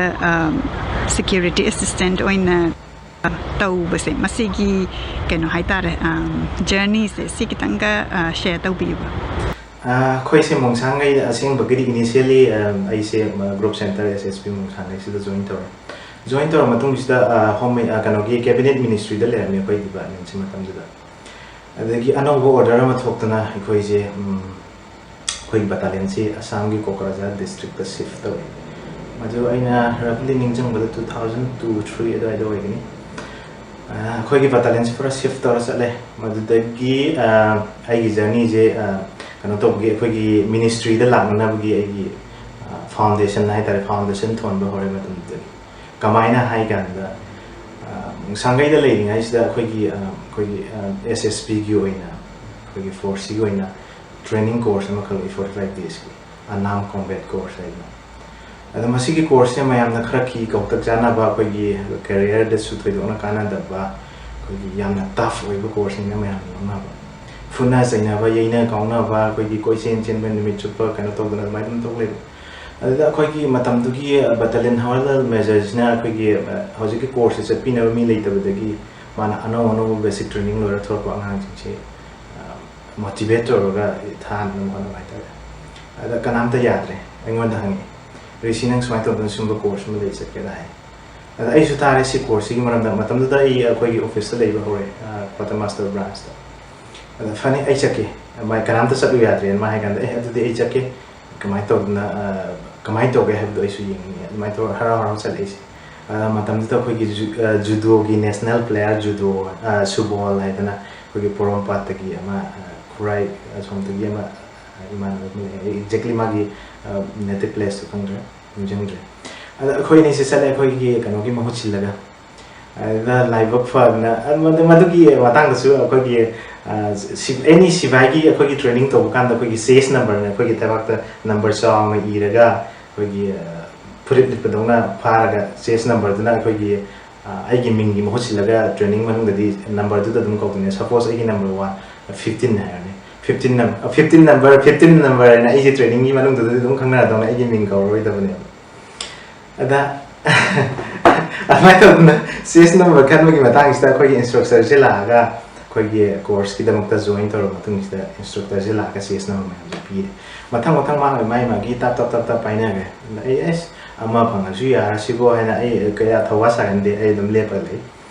ꯁꯦꯀ꯭ꯌꯨꯔꯤꯇꯤ ꯑꯦꯁꯤꯁꯇꯦꯟꯠ ꯑꯣꯏꯅ ꯇꯧꯕꯁꯦ, ꯃꯁꯤꯒꯤ ꯀꯩꯅꯣ ꯍꯥꯏꯇꯥꯔꯦ, ꯖꯔꯅꯤꯁꯦ ꯁꯤ ꯈꯤꯇꯪꯒ ꯁꯦꯌꯔ ꯇꯧꯕꯤꯌꯨꯕ꯫ ꯑꯩꯈꯣꯏꯁꯦ ꯃꯣꯡꯁꯥꯡꯒꯩ ꯑꯁꯦꯡꯕꯒꯤꯗꯤ initially ꯑꯩꯁꯦ ꯒ꯭ꯔꯨꯞ ꯁꯦꯟꯇꯔ ꯑꯦꯁ ꯑꯦꯁ ꯄꯤ ꯃꯣꯡꯁꯥꯡꯒꯩꯁꯤꯗ ꯖꯣꯏꯟ ꯇꯧꯔꯦ꯫ ꯖꯣꯏꯟ ꯇꯧꯔ ꯃꯇꯨꯡꯁꯤꯗ ꯍꯣꯝ, ꯀꯩꯅꯣꯒꯤ ꯀꯦꯕꯤꯅꯦꯠ ꯃꯤꯅꯤꯁꯇ꯭ꯔꯤꯗ ꯂꯩꯔꯝꯃꯤ ꯑꯩꯈꯣꯏ ꯗꯤꯄꯥꯔꯠꯃꯦꯟꯁꯤ ꯃꯇꯝꯗꯨꯗ꯫ ꯑꯗꯒꯤ ꯑꯅꯧꯕ ꯑꯣꯔꯗꯔ ꯑꯃ ꯊꯣꯛꯇꯅ ꯑꯩꯈꯣꯏꯁꯦ, ꯎꯝ, ꯑꯩꯈꯣꯏꯒꯤ ꯕꯇꯥꯂꯤꯌꯟꯁꯤ ꯑꯁꯥꯝꯒꯤ ꯀꯣꯀ꯭ꯔꯥꯖꯥꯔ ꯗꯤꯁꯇ꯭ꯔꯤꯛꯇ ꯁꯤꯐ ꯇꯧꯏ꯫ ꯃꯗꯨ ꯑꯩꯅ ꯔꯐꯂꯤ ꯅꯤꯡꯁꯤꯡꯕꯗ two thousand two three ꯑꯗꯨꯋꯥꯏꯗ ꯑꯣꯏꯒꯅꯤ꯫ ꯑ, ꯑꯩꯈꯣꯏꯒꯤ ꯕꯇꯥꯂꯤꯌꯟꯁꯤ ꯄꯨꯔꯥ ꯁꯤꯐ ꯇꯧꯔ ꯆꯠꯂꯦ꯫ ꯃꯗꯨꯗꯒꯤ, ꯑ, ꯑꯩꯒꯤ ꯖꯔꯅꯤꯁꯦ, ꯑ, ꯀꯩꯅꯣ ꯇꯧꯕꯒꯤ, ꯑꯩꯈꯣꯏꯒꯤ ꯃꯤꯅꯤꯁꯇ꯭ꯔꯤꯗ ꯂꯥꯛꯅꯅꯕꯒꯤ ꯑꯩꯒꯤ, ꯑ, ꯐꯥꯎꯟꯗꯦꯁꯟ ꯍꯥꯏꯇꯥꯔꯦ, ꯐꯥꯎꯟꯗꯦꯁꯟ ꯊꯣꯟꯕ ꯍꯧꯔꯦ ꯃꯇꯝꯗꯨꯗꯒꯤ꯫ ꯀꯃꯥꯏꯅ ꯍꯥꯏ ꯀꯥꯟꯗ, ꯑ, ꯁꯥꯡꯒꯩꯗ ꯂꯩꯔꯤꯉꯩꯁꯤꯗ ꯑꯩꯈꯣꯏꯒꯤ, ꯑ, ꯑꯩꯈꯣꯏꯒꯤ, ꯑ, ꯑꯦꯁ ꯑꯦꯁ ꯄꯤꯒꯤ ꯑꯣꯏꯅ, ꯑꯩꯈꯣꯏꯒꯤ ꯐꯣꯔꯁꯁꯤꯒꯤ ꯑꯣꯏꯅ ꯇ꯭ꯔꯦꯅꯤꯡ ꯀꯣꯔꯁ ꯑꯃꯈꯛ ꯂꯩ, forty five daysꯀꯤ ꯑꯅꯥꯝ ꯀꯣꯝꯕꯦꯠ ꯀꯣꯔꯁ ꯍꯥꯏꯗꯅ꯫ ꯑꯗꯣ ꯃꯁꯤꯒꯤ ꯀꯣꯔꯁꯁꯦ ꯃꯌꯥꯝꯅ ꯈꯔ ꯀꯤ ꯀꯧꯇꯛ ꯆꯥꯅꯕ, ꯑꯩꯈꯣꯏꯒꯤ ꯀꯦꯔꯤꯌꯔꯗꯁꯨ ꯊꯣꯏꯗꯣꯛꯅ ꯀꯥꯟꯅꯗꯕ, ꯑꯩꯈꯣꯏꯒꯤ ꯌꯥꯝꯅ ꯇꯐ ꯑꯣꯏꯕ ꯀꯣꯔꯁꯅꯤꯅ ꯃꯌꯥꯝꯅ ꯂꯧꯅꯕ, ꯐꯨꯅ ꯆꯩꯅꯕ, ꯌꯩꯅ ꯀꯥꯎꯅꯕ, ꯑꯩꯈꯣꯏꯒꯤ ꯀꯣꯏꯆꯦꯟ ꯆꯦꯟꯕ, ꯅꯨꯃꯤꯠ ꯆꯨꯞꯄ ꯀꯩꯅꯣ ꯇꯧꯗꯅ ꯑꯗꯨꯃꯥꯏꯅ ꯑꯗꯨꯝ ꯇꯧ ꯂꯩꯕ꯫ ꯑꯗꯨꯗ ꯑꯩꯈꯣꯏꯒꯤ ꯃꯇꯝꯗꯨꯒꯤ ꯕꯇꯥꯂꯤꯌꯟ ꯍꯋꯜꯗꯥꯔ ꯃꯦꯖꯔꯁꯤꯅ ꯑꯩꯈꯣꯏꯒꯤ, ꯑ, ꯍꯧꯖꯤꯛꯀꯤ ꯀꯣꯔꯁꯁꯦ ꯆꯠꯄꯤꯅꯕ ꯃꯤ ꯂꯩꯇꯕꯗꯒꯤ ꯃꯥꯅ ꯑꯅꯧ ꯑꯅꯧꯕ ꯕꯦꯁꯤꯛ ꯇ꯭ꯔꯦꯅꯤꯡ ꯂꯣꯏꯔ ꯊꯣꯛꯂꯛꯄ ꯑꯉꯥꯡꯁꯤꯡꯁꯦ, ꯑ, ꯃꯣꯇꯤꯚꯦꯠ ꯇꯧꯔꯒ ꯊꯥꯅꯕ ꯍꯣꯠꯅꯕ ꯍꯥꯏꯇꯥꯔꯦ꯫ ꯑꯗ ꯀꯅꯥꯝꯇ ꯌꯥꯗ꯭ꯔꯦ꯫ ꯑꯩꯉꯣꯟꯗ ꯍꯪꯉꯛꯑꯦ, "ꯔꯤꯁꯤ, ꯅꯪ ꯁꯨꯃꯥꯏꯅ ꯇꯧꯗꯅ ꯁꯨꯝꯕ ꯀꯣꯔꯁ ꯑꯃ ꯂꯩ, ꯆꯠꯀꯦꯔꯥ?" ꯍꯥꯏ꯫ ꯑꯗ ꯑꯩꯁꯨ ꯇꯥꯔꯦ ꯁꯤ ꯀꯣꯔꯁꯁꯤꯒꯤ ꯃꯔꯝꯗ꯫ ꯃꯇꯝꯗꯨꯗ ꯑꯩ ꯑꯩꯈꯣꯏꯒꯤ ꯑꯣꯐꯤꯁꯇ ꯂꯩꯕ ꯍꯧꯔꯦ, ꯑ, ꯀ꯭ꯋꯥꯇꯔ ꯃꯥꯁꯇꯔ ꯕ꯭ꯔꯥꯟꯁꯇ꯫ ꯑꯗ, "ꯐꯅꯤ, ꯑꯩ ꯆꯠꯀꯦ, ꯃꯥꯏ ꯀꯅꯥꯝꯇ ꯆꯠꯂꯨ ꯌꯥꯗ꯭ꯔꯦꯅ" ꯃꯥ ꯍꯥꯏ ꯀꯥꯟꯗ, "ꯑꯦ, ꯑꯗꯨꯗꯤ ꯑꯩ ꯆꯠꯀꯦ, ꯀꯃꯥꯏꯅ ꯇꯧꯗꯅ, ꯑ, ꯀꯃꯥꯏꯅ ꯇꯧꯒꯦ ꯍꯥꯏꯕꯗꯣ ꯑꯩꯁꯨ ꯌꯦꯡꯅꯤꯡꯉꯦ꯫ ꯑꯗꯨꯃꯥꯏꯅ ꯇꯧꯔ ꯍꯔꯥꯎ ꯍꯔꯥꯎ ꯆꯠꯂꯛꯏꯁꯦ꯫ ꯑ, ꯃꯇꯝꯗꯨꯗ ꯑꯩꯈꯣꯏꯒꯤ ꯖꯨ-, ꯑ, ꯖꯨꯗꯣꯒꯤ ꯅꯦꯁꯅꯦꯜ ꯄ꯭ꯂꯦꯌꯔ, ꯖꯨꯗꯣ, ꯑ, ꯁꯨꯕꯣꯜ ꯍꯥꯏꯗꯅ ꯑꯩꯈꯣꯏꯒꯤ ꯄꯣꯔꯣꯝꯄꯥꯠꯇꯒꯤ ꯑꯃ, ꯑ, ꯈꯨꯔꯥꯏ ꯑꯁꯣꯝꯗꯒꯤ ꯑꯃ, ꯑ, ꯏꯃꯥꯟꯅꯕ ꯑꯃ ꯂꯩ꯫ ꯑꯩ exactly ꯃꯥꯒꯤ, ꯑ, ꯅꯦꯇꯤꯚ ꯄ꯭ꯂꯦꯁꯇꯨ ꯈꯪꯗ꯭ꯔꯦ, ꯅꯤꯡꯁꯤꯡꯗ꯭ꯔꯦ꯫ ꯑꯗ ꯑꯩꯈꯣꯏ ꯑꯅꯤꯁꯦ ꯆꯠꯂꯦ, ꯑꯩꯈꯣꯏꯒꯤ ꯀꯩꯅꯣꯒꯤ ꯃꯍꯨꯠ ꯁꯤꯜꯂꯒ꯫ ꯑꯗꯨꯗ ꯂꯥꯏꯕꯛ ꯐꯗꯅ, ꯑ, ꯃꯗꯨ-, ꯃꯗꯨꯒꯤ ꯃꯇꯥꯡꯗꯁꯨ ꯑꯩꯈꯣꯏꯒꯤ, ꯑ, ꯁꯤ-, any ꯁꯤꯐꯥꯏꯒꯤ ꯑꯩꯈꯣꯏꯒꯤ ꯇ꯭ꯔꯦꯅꯤꯡ ꯇꯧꯕ ꯀꯥꯟꯗ ꯑꯩꯈꯣꯏꯒꯤ ꯆꯦꯁ ꯅꯝꯕꯔꯅ ꯑꯩꯈꯣꯏꯒꯤ ꯊꯕꯥꯛꯇ ꯅꯝꯕꯔ ꯆꯥꯎꯅ ꯏꯔꯒ ꯑꯩꯈꯣꯏꯒꯤ, ꯑ, ꯐꯨꯔꯤꯠ ꯂꯤꯠꯄꯗꯧꯅ ꯐꯥꯔꯒ ꯆꯦꯁ ꯅꯝꯕꯔꯗꯨꯅ ꯑꯩꯈꯣꯏꯒꯤ, ꯑ, ꯑꯩꯒꯤ ꯃꯤꯡꯒꯤ ꯃꯍꯨꯠ ꯁꯤꯜꯂꯒ ꯇ꯭ꯔꯦꯅꯤꯡ ꯃꯅꯨꯡꯗꯗꯤ ꯅꯝꯕꯔꯗꯨꯗ ꯑꯗꯨꯝ ꯀꯧꯗꯣꯏꯅꯦ꯫ ꯁꯄꯣꯁ ꯑꯩꯒꯤ ꯅꯝꯕꯔ ꯋꯥꯟ, ꯐꯤꯐꯇꯤꯟ ꯍꯥꯏꯔꯅꯤ꯫ ꯐꯤꯐꯇꯤꯟ ꯅꯝ-, ꯑ, ꯐꯤꯐꯇꯤꯟ ꯅꯝꯕꯔ, ꯐꯤꯐꯇꯤꯟ ꯅꯝꯕꯔ ꯍꯥꯏꯅ ꯑꯩꯁꯦ ꯇ꯭ꯔꯦꯅꯤꯡꯒꯤ ꯃꯅꯨꯡꯗꯨꯗꯗꯤ ꯑꯗꯨꯝ ꯈꯪꯅꯔꯗꯧꯅꯦ, ꯑꯩꯒꯤ ꯃꯤꯡ ꯀꯧꯔꯔꯣꯏꯗꯕꯅꯦꯕ꯫ ꯑꯗ ꯑꯗꯨꯃꯥꯏꯅ ꯇꯧꯗꯅ ꯆꯦꯁ ꯅꯝꯕꯔ ꯈꯟꯕꯒꯤ ꯃꯇꯥꯡꯁꯤꯗ ꯑꯩꯈꯣꯏꯒꯤ ꯏꯟꯁꯇ꯭ꯔꯛꯇꯔꯁꯦ ꯂꯥꯛꯑꯒ ꯑꯩꯈꯣꯏꯒꯤ ꯀꯣꯔꯁꯀꯤꯗꯃꯛꯇ ꯖꯣꯏꯟ ꯇꯧꯔꯕ ꯃꯇꯨꯡꯁꯤꯗ ꯏꯟꯁꯇ꯭ꯔꯛꯇꯔꯁꯦ ꯂꯥꯛꯑꯒ ꯆꯦꯁ ꯅꯝꯕꯔ ꯃꯌꯥꯝꯁꯦ ꯄꯤꯔꯦ꯫ ꯃꯊꯪ ꯃꯊꯪ ꯃꯥ ꯃꯥꯏ ꯃꯥꯒꯤ ꯇꯞ ꯇꯞ ꯇꯞ ꯇꯞ ꯄꯥꯏꯅꯈ꯭ꯔꯦ꯫ ꯑꯗ ꯑꯩ, "ꯑꯁ, ꯑꯃ ꯐꯪꯉꯁꯨ ꯌꯥꯔꯁꯤꯕꯣ" ꯍꯥꯏꯅ ꯑꯩ ꯀꯌꯥ ꯊꯧꯋꯥ ꯁꯥꯒꯟꯗꯦ, ꯑꯩ ꯑꯗꯨꯝ ꯂꯦꯞꯄꯒ ꯂꯩ꯫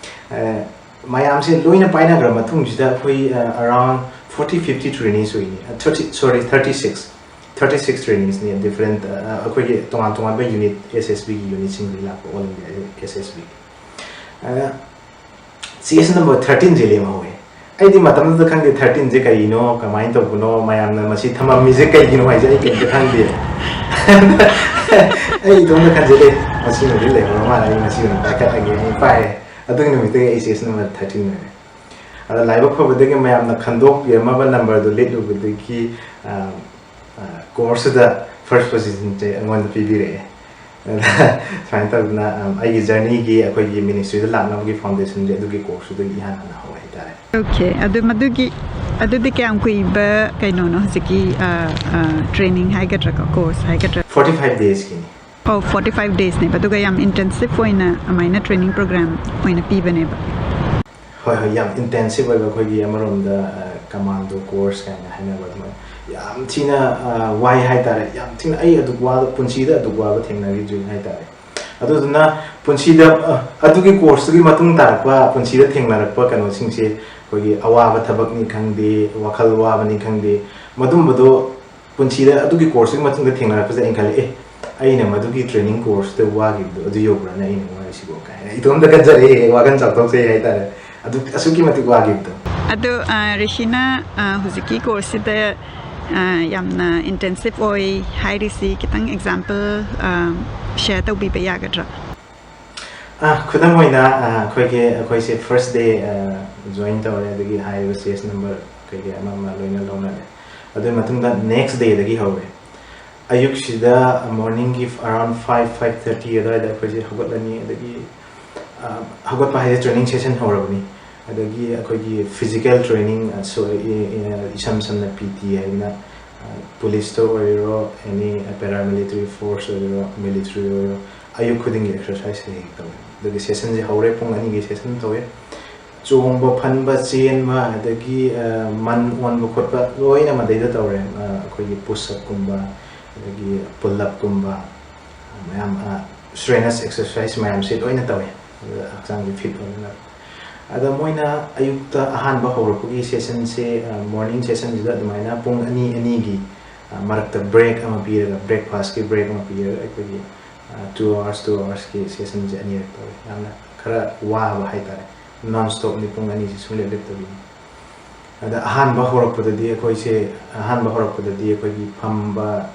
ꯑ, ꯃꯌꯥꯝꯁꯦ ꯂꯣꯏꯅ ꯄꯥꯏꯅꯈ꯭ꯔ ꯃꯇꯨꯡꯁꯤꯗ ꯑꯩꯈꯣꯏ, ꯑ, around forty fifty trainees ꯑꯣꯏꯅꯤ꯫ ꯑ, thirty, sorry, thirty six, thirty six traineesꯅꯤ, different, ꯑ, ꯑꯩꯈꯣꯏꯒꯤ ꯇꯣꯉꯥꯟ ꯇꯣꯉꯥꯟꯕ unit, S S Bꯒꯤ unitꯁꯤꯡꯗꯒꯤ ꯂꯥꯛꯄ, all India S S B꯫ ꯑ, ꯆꯦꯁ ꯅꯝꯕꯔ ꯊꯥꯔꯇꯤꯟꯁꯦ ꯂꯦꯝꯍꯧꯋꯦ꯫ ꯑꯩꯗꯤ ꯃꯇꯝꯗꯨꯗ ꯈꯪꯗꯦ ꯊꯥꯔꯇꯤꯟꯁꯦ ꯀꯔꯤꯅꯣ, ꯀꯃꯥꯏꯅ ꯇꯧꯕꯅꯣ, ꯃꯌꯥꯝꯅ ꯃꯁꯤ ꯊꯝꯃꯝꯃꯤꯁꯦ ꯀꯩꯒꯤꯅꯣ ꯍꯥꯏꯁꯦ ꯑꯩ ꯀꯩꯝꯇ ꯈꯪꯗꯦ꯫ ꯑꯩ ꯏꯇꯣꯝꯇ ꯈꯟꯖꯜꯂꯦ, "ꯃꯁꯤꯃꯗꯤ ꯂꯩꯍꯧꯔ ꯃꯥꯜꯂꯦ, ꯑꯩ ꯉꯁꯤ ꯑꯣꯏꯅ ꯄꯥꯏꯈꯠꯂꯒꯦ" ꯍꯥꯏꯅ ꯄꯥꯏꯔꯦ꯫ ꯑꯗꯨꯒꯤ ꯅꯨꯃꯤꯠꯇꯒꯤ ꯑꯩ ꯆꯦꯁ ꯅꯝꯕꯔ ꯊꯥꯔꯇꯤꯟ ꯑꯣꯏꯔꯦ꯫ ꯑꯗ ꯂꯥꯏꯕꯛ ꯐꯕꯗꯒꯤ ꯃꯌꯥꯝꯅ ꯈꯟꯗꯣꯛꯄꯤꯔꯝꯃꯕ ꯅꯝꯕꯔꯗꯨ ꯂꯤꯠꯂꯨꯕꯗꯒꯤ, ꯑ, ꯑ, ꯀꯣꯔꯁꯇꯨꯗ ꯐꯥꯔꯁ ꯄꯣꯖꯤꯁꯟꯁꯦ ꯑꯩꯉꯣꯟꯗ ꯄꯤꯕꯤꯔꯛꯑꯦ꯫ ꯑꯗ ꯁꯨꯃꯥꯏꯅ ꯇꯧꯗꯅ, ꯑꯝ, ꯑꯩꯒꯤ ꯖꯔꯅꯤꯒꯤ ꯑꯩꯈꯣꯏꯒꯤ ꯃꯤꯅꯤꯁꯇ꯭ꯔꯤꯗ ꯂꯥꯛꯅꯕꯒꯤ ꯐꯥꯎꯟꯗꯦꯁꯟꯁꯦ ꯑꯗꯨꯒꯤ ꯀꯣꯔꯁꯇꯨꯗꯒꯤ ꯏꯍꯥꯟ ꯍꯥꯟꯅ ꯍꯧꯋꯦ ꯍꯥꯏꯇꯥꯔꯦ꯫ ꯑꯣꯀꯦ, ꯑꯗꯨ ꯃꯗꯨꯒꯤ, ꯑꯗꯨꯗꯤ ꯀꯌꯥꯝ ꯀꯨꯏꯕ ꯀꯩꯅꯣꯅꯣ ꯍꯧꯖꯤꯛꯀꯤ, ꯑ, ꯑ, ꯇ꯭ꯔꯦꯅꯤꯡ ꯍꯥꯏꯒꯗ꯭ꯔꯥꯀꯣ, ꯀꯣꯔꯁ ꯍꯥꯏꯒꯗ꯭ꯔꯥ? Forty five daysꯀꯤꯅꯤ꯫ ꯑꯣ, forty five daysꯅꯦꯕ, ꯑꯗꯨꯒ ꯌꯥꯝ intensive ꯑꯣꯏꯅ ꯑꯗꯨꯃꯥꯏꯅ ꯇ꯭ꯔꯦꯅꯤꯡ ꯄ꯭ꯔꯣꯒ꯭ꯔꯥꯝ ꯑꯣꯏꯅ ꯄꯤꯕꯅꯦꯕ꯫ ꯍꯣꯏ, ꯍꯣꯏ, ꯌꯥꯝ intensive ꯑꯣꯏꯕ, ꯑꯩꯈꯣꯏꯒꯤ ꯑꯃꯔꯣꯝꯗ, ꯑ, ꯀꯃꯥꯟꯗꯣ ꯀꯣꯔꯁ ꯀꯥꯏꯅ ꯍꯥꯏꯅꯕ ꯑꯗꯨꯃꯥꯏꯅ ꯌꯥꯝ ꯊꯤꯅ, ꯑ, ꯋꯥꯏ ꯍꯥꯏꯇꯥꯔꯦ꯫ ꯌꯥꯝ ꯊꯤꯅ ꯑꯩ ꯑꯗꯨꯛ ꯋꯥꯕ, ꯄꯨꯟꯁꯤꯗ ꯑꯗꯨꯛ ꯋꯥꯕ ꯊꯦꯡꯅꯈꯤꯗ꯭ꯔꯤ ꯍꯥꯏꯇꯥꯔꯦ꯫ ꯑꯗꯨꯗꯨꯅ ꯄꯨꯟꯁꯤꯗ, ꯑ, ꯑꯗꯨꯒꯤ ꯀꯣꯔꯁꯇꯨꯒꯤ ꯃꯇꯨꯡ ꯇꯥꯔꯛꯄ ꯄꯨꯟꯁꯤꯗ ꯊꯦꯡꯅꯔꯛꯄ ꯀꯩꯅꯣꯁꯤꯡꯁꯦ, ꯑꯩꯈꯣꯏꯒꯤ ꯑꯋꯥꯕ ꯊꯕꯛꯅꯤ ꯈꯪꯗꯦ, ꯋꯥꯈꯜ ꯋꯥꯕꯅꯤ ꯈꯪꯗꯦ, ꯃꯗꯨꯝꯕꯗꯣ ꯄꯨꯟꯁꯤꯗ ꯑꯗꯨꯒꯤ ꯀꯣꯔꯁꯇꯨꯒꯤ ꯃꯇꯨꯡꯗ ꯊꯦꯡꯅꯔꯛꯄꯁꯦ ꯑꯩꯅ ꯈꯜꯂꯦ, "ꯑꯦ, ꯑꯩꯅ ꯃꯗꯨꯒꯤ ꯇ꯭ꯔꯦꯅꯤꯡ ꯀꯣꯔꯁꯇ ꯋꯥꯈꯤꯕꯗꯣ ꯑꯗꯨ ꯌꯧꯕ꯭ꯔꯥꯅ ꯑꯩꯅ ꯋꯥꯔꯤꯁꯤꯕꯣ?" ꯀꯥꯏꯅ ꯏꯇꯣꯝꯇ ꯈꯟꯖꯔꯛꯑꯦ, ꯋꯥꯈꯜ ꯆꯥꯎꯊꯣꯛꯆꯩ ꯍꯥꯏꯇꯥꯔꯦ꯫ ꯑꯗꯨ ꯑꯁꯨꯛꯀꯤ ꯃꯇꯤꯛ ꯋꯥꯈꯤꯕꯗꯣ꯫ ꯑꯗꯣ ꯔꯤꯁꯤꯅ ꯍꯧꯖꯤꯛꯀꯤ ꯀꯣꯔꯁꯁꯤꯗ ꯌꯥꯝꯅ ꯏꯟꯇꯦꯟꯁꯤꯞ ꯑꯣꯏ ꯍꯥꯏꯔꯤꯁꯤ ꯈꯤꯇꯪ ꯑꯦꯛꯖꯥꯝꯄꯜ ꯁꯤꯌꯔ ꯇꯧꯕꯤꯕ ꯌꯥꯒꯗ꯭ꯔꯥ? ꯑꯥ, ꯈꯨꯗꯝ ꯑꯣꯏꯅ, ꯑꯥ, ꯑꯩꯈꯣꯏꯒꯤ, ꯑꯩꯈꯣꯏꯁꯦ ꯐꯥꯔꯁ ꯗꯦ, ꯑꯥ, ꯖꯣꯏꯟ ꯇꯧꯔꯦ, ꯑꯗꯒꯤ ꯍꯥꯏꯔꯤꯕ ꯁꯤ ꯑꯦꯁ ꯅꯝꯕꯔ ꯀꯩꯀꯩ ꯑꯃ ꯑꯃ ꯂꯣꯏꯅ ꯂꯧꯅꯔꯦ꯫ ꯑꯗꯨꯒꯤ ꯃꯇꯨꯡꯗ ꯅꯦꯛꯁ ꯗꯦꯗꯒꯤ ꯍꯧꯔꯦ꯫ ꯑꯌꯨꯛꯁꯤꯗ ꯃꯣꯔꯅꯤꯡꯒꯤ ꯑꯔꯥꯎꯟ ꯐꯥꯏꯚ, ꯐꯥꯏꯚ ꯊꯥꯔꯇꯤ ꯑꯗꯨꯋꯥꯏꯗ ꯑꯩꯈꯣꯏꯁꯦ ꯍꯧꯒꯠꯂꯅꯤ, ꯑꯗꯒꯤ, ꯑꯥ, ꯍꯧꯒꯠꯄ ꯍꯥꯏꯁꯦ ꯇ꯭ꯔꯦꯅꯤꯡ ꯁꯦꯁꯟ ꯍꯧꯔꯕꯅꯤ꯫ ꯑꯗꯒꯤ ꯑꯩꯈꯣꯏꯒꯤ ꯐꯤꯖꯤꯀꯦꯜ ꯇ꯭ꯔꯦꯅꯤꯡ, ꯑ, ꯁꯣ-, ꯏ-, ꯏ-, ꯏꯁꯝ ꯁꯝꯅ ꯄꯤ ꯇꯤ ꯍꯥꯏꯗꯅ, ꯑ, ꯄꯨꯂꯤꯁꯇ ꯑꯣꯏꯔꯣ, ꯑꯦꯅꯤ ꯄꯦꯔꯥꯃꯤꯂꯤꯇꯔꯤ ꯐꯣꯔꯁ ꯑꯣꯏꯔꯣ, ꯃꯤꯂꯤꯇꯔꯤ ꯑꯣꯏꯔꯣ, ꯑꯌꯨꯛ ꯈꯨꯗꯤꯡꯒꯤ ꯑꯦꯛꯁꯔꯁꯥꯏꯁ ꯍꯦꯛ ꯍꯦꯛ ꯇꯧꯋꯦ꯫ ꯑꯗꯨꯒꯤ ꯁꯦꯁꯟꯁꯦ ꯍꯧꯔꯦ, ꯄꯨꯡ ꯑꯅꯤꯒꯤ ꯁꯦꯁꯟ ꯇꯧꯋꯦ꯫ ꯆꯣꯡꯕ, ꯐꯟꯕ, ꯆꯦꯟꯕ, ꯑꯗꯒꯤ, ꯑ, ꯃꯟ ꯑꯣꯟꯕ ꯈꯣꯠꯄ ꯂꯣꯏꯅ ꯃꯗꯩꯗ ꯇꯧꯔꯦ꯫ ꯑ, ꯑꯩꯈꯣꯏꯒꯤ ꯄꯨꯁ ꯑꯞꯀꯨꯝꯕ, ꯑꯗꯒꯤ ꯄꯨꯜ ꯑꯞꯀꯨꯝꯕ, ꯃꯌꯥꯝ, ꯑ, ꯁ꯭ꯇ꯭ꯔꯦꯅꯁ ꯑꯦꯛꯁꯔꯁꯥꯏꯁ ꯃꯌꯥꯝꯁꯦ ꯂꯣꯏꯅ ꯇꯧꯋꯦ, ꯑꯗꯨꯗ ꯍꯛꯆꯥꯡꯁꯦ ꯐꯤꯠ ꯑꯣꯏꯅꯅꯕ꯫ ꯑꯗ ꯃꯣꯏꯅ ꯑꯌꯨꯛꯇ ꯑꯍꯥꯟꯕ ꯍꯧꯔꯛꯄꯒꯤ ꯁꯦꯁꯟꯁꯦ, ꯑ, ꯃꯣꯔꯅꯤꯡ ꯁꯦꯁꯟꯁꯤꯗ ꯑꯗꯨꯃꯥꯏꯅ ꯄꯨꯡ ꯑꯅꯤ ꯑꯅꯤꯒꯤ, ꯑ, ꯃꯔꯛꯇ ꯕ꯭ꯔꯦꯛ ꯑꯃ ꯄꯤꯔꯒ, ꯕ꯭ꯔꯦꯛꯐꯥꯁꯀꯤ ꯕ꯭ꯔꯦꯛ ꯑꯃ ꯄꯤꯔꯒ ꯑꯩꯈꯣꯏꯒꯤ, ꯑ, ꯇꯨ ꯑꯥꯋꯔꯁ, ꯇꯨ ꯑꯥꯋꯔꯁꯀꯤ ꯁꯦꯁꯟꯁꯦ ꯑꯅꯤꯔꯛ ꯇꯧꯋꯦ꯫ ꯌꯥꯝꯅ ꯈꯔ ꯋꯥꯕ ꯍꯥꯏꯇꯥꯔꯦ, ꯅꯣꯟ ꯁ꯭ꯇꯣꯞꯅꯤ, ꯄꯨꯡ ꯑꯅꯤꯁꯤ ꯁꯨꯡꯂꯦꯞ ꯂꯦꯞꯇꯕꯤꯅꯤ꯫ ꯑꯗ ꯑꯍꯥꯟꯕ ꯍꯧꯔꯛꯄꯗꯗꯤ ꯑꯩꯈꯣꯏꯁꯦ, ꯑꯍꯥꯟꯕ ꯍꯧꯔꯛꯄꯗꯗꯤ ꯑꯩꯈꯣꯏꯒꯤ ꯐꯝꯕ,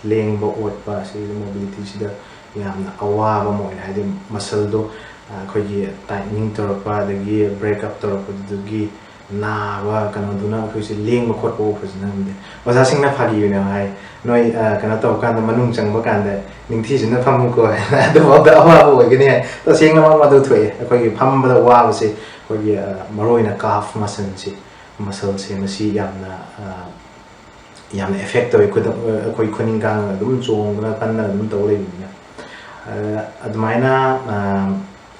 ꯂꯦꯡꯕ ꯑꯣꯠꯄ, ꯑꯁꯤꯒꯤ ꯃꯣꯕꯤꯂꯤꯇꯤꯁꯤꯗ ꯌꯥꯝꯅ ꯑꯋꯥꯕ ꯑꯃ ꯑꯣꯏꯔꯦ꯫ ꯍꯥꯏꯗꯤ ꯃꯁꯜꯗꯣ, ꯑ, ꯑꯩꯈꯣꯏꯒꯤ ꯇꯥꯏꯠꯅꯤꯡ ꯇꯧꯔꯛꯄ, ꯑꯗꯒꯤ ꯕ꯭ꯔꯦꯛ ꯑꯞ ꯇꯧꯔꯛꯄꯗꯨꯗꯒꯤ ꯅꯥꯕ ꯀꯩꯅꯣꯗꯨꯅ ꯑꯩꯈꯣꯏꯁꯦ ꯂꯦꯡꯕ ꯈꯣꯠꯄ ꯐꯖꯅ ꯉꯝꯗꯦ꯫ ꯑꯣꯖꯥꯁꯤꯡꯅ ꯐꯥꯒꯤ ꯑꯣꯏꯅ ꯍꯥꯏ, "ꯅꯣꯏ, ꯑ, ꯀꯩꯅꯣ ꯇꯧꯕ ꯀꯥꯟꯗ, ꯃꯅꯨꯡ ꯆꯪꯕ ꯀꯥꯟꯗ ꯅꯤꯡꯊꯤꯖꯅ ꯐꯝꯃꯨꯀꯣ" ꯍꯥꯏꯅ꯫ ꯑꯗꯨꯐꯥꯎꯗ ꯑꯋꯥꯕ ꯑꯣꯏꯒꯅꯤ ꯍꯥꯏ꯫ ꯇꯁꯦꯡꯅꯃꯛ ꯃꯗꯨ ꯊꯣꯛꯑꯦ꯫ ꯑꯩꯈꯣꯏꯒꯤ ꯐꯝꯕꯗ ꯋꯥꯕꯁꯦ ꯑꯩꯈꯣꯏꯒꯤ, ꯑ, ꯃꯔꯨꯑꯣꯏꯅ ꯀꯥꯐ ꯃꯁꯜꯁꯤ, ꯃꯁꯜꯁꯦ ꯃꯁꯤ ꯌꯥꯝꯅ, ꯑ, ꯌꯥꯝꯅ ꯑꯦꯐꯦꯛ ꯇꯧꯋꯤ꯫ ꯈꯨꯗꯝ, ꯑꯩꯈꯣꯏ ꯈꯨꯅꯤꯡ ꯀꯥꯡ ꯑꯗꯨꯝ ꯆꯣꯡꯗꯅ ꯐꯟꯗꯅ ꯑꯗꯨꯝ ꯇꯧ ꯂꯩꯕꯅꯤꯅ꯫ ꯑ, ꯑꯗꯨꯃꯥꯏꯅ, ꯑ,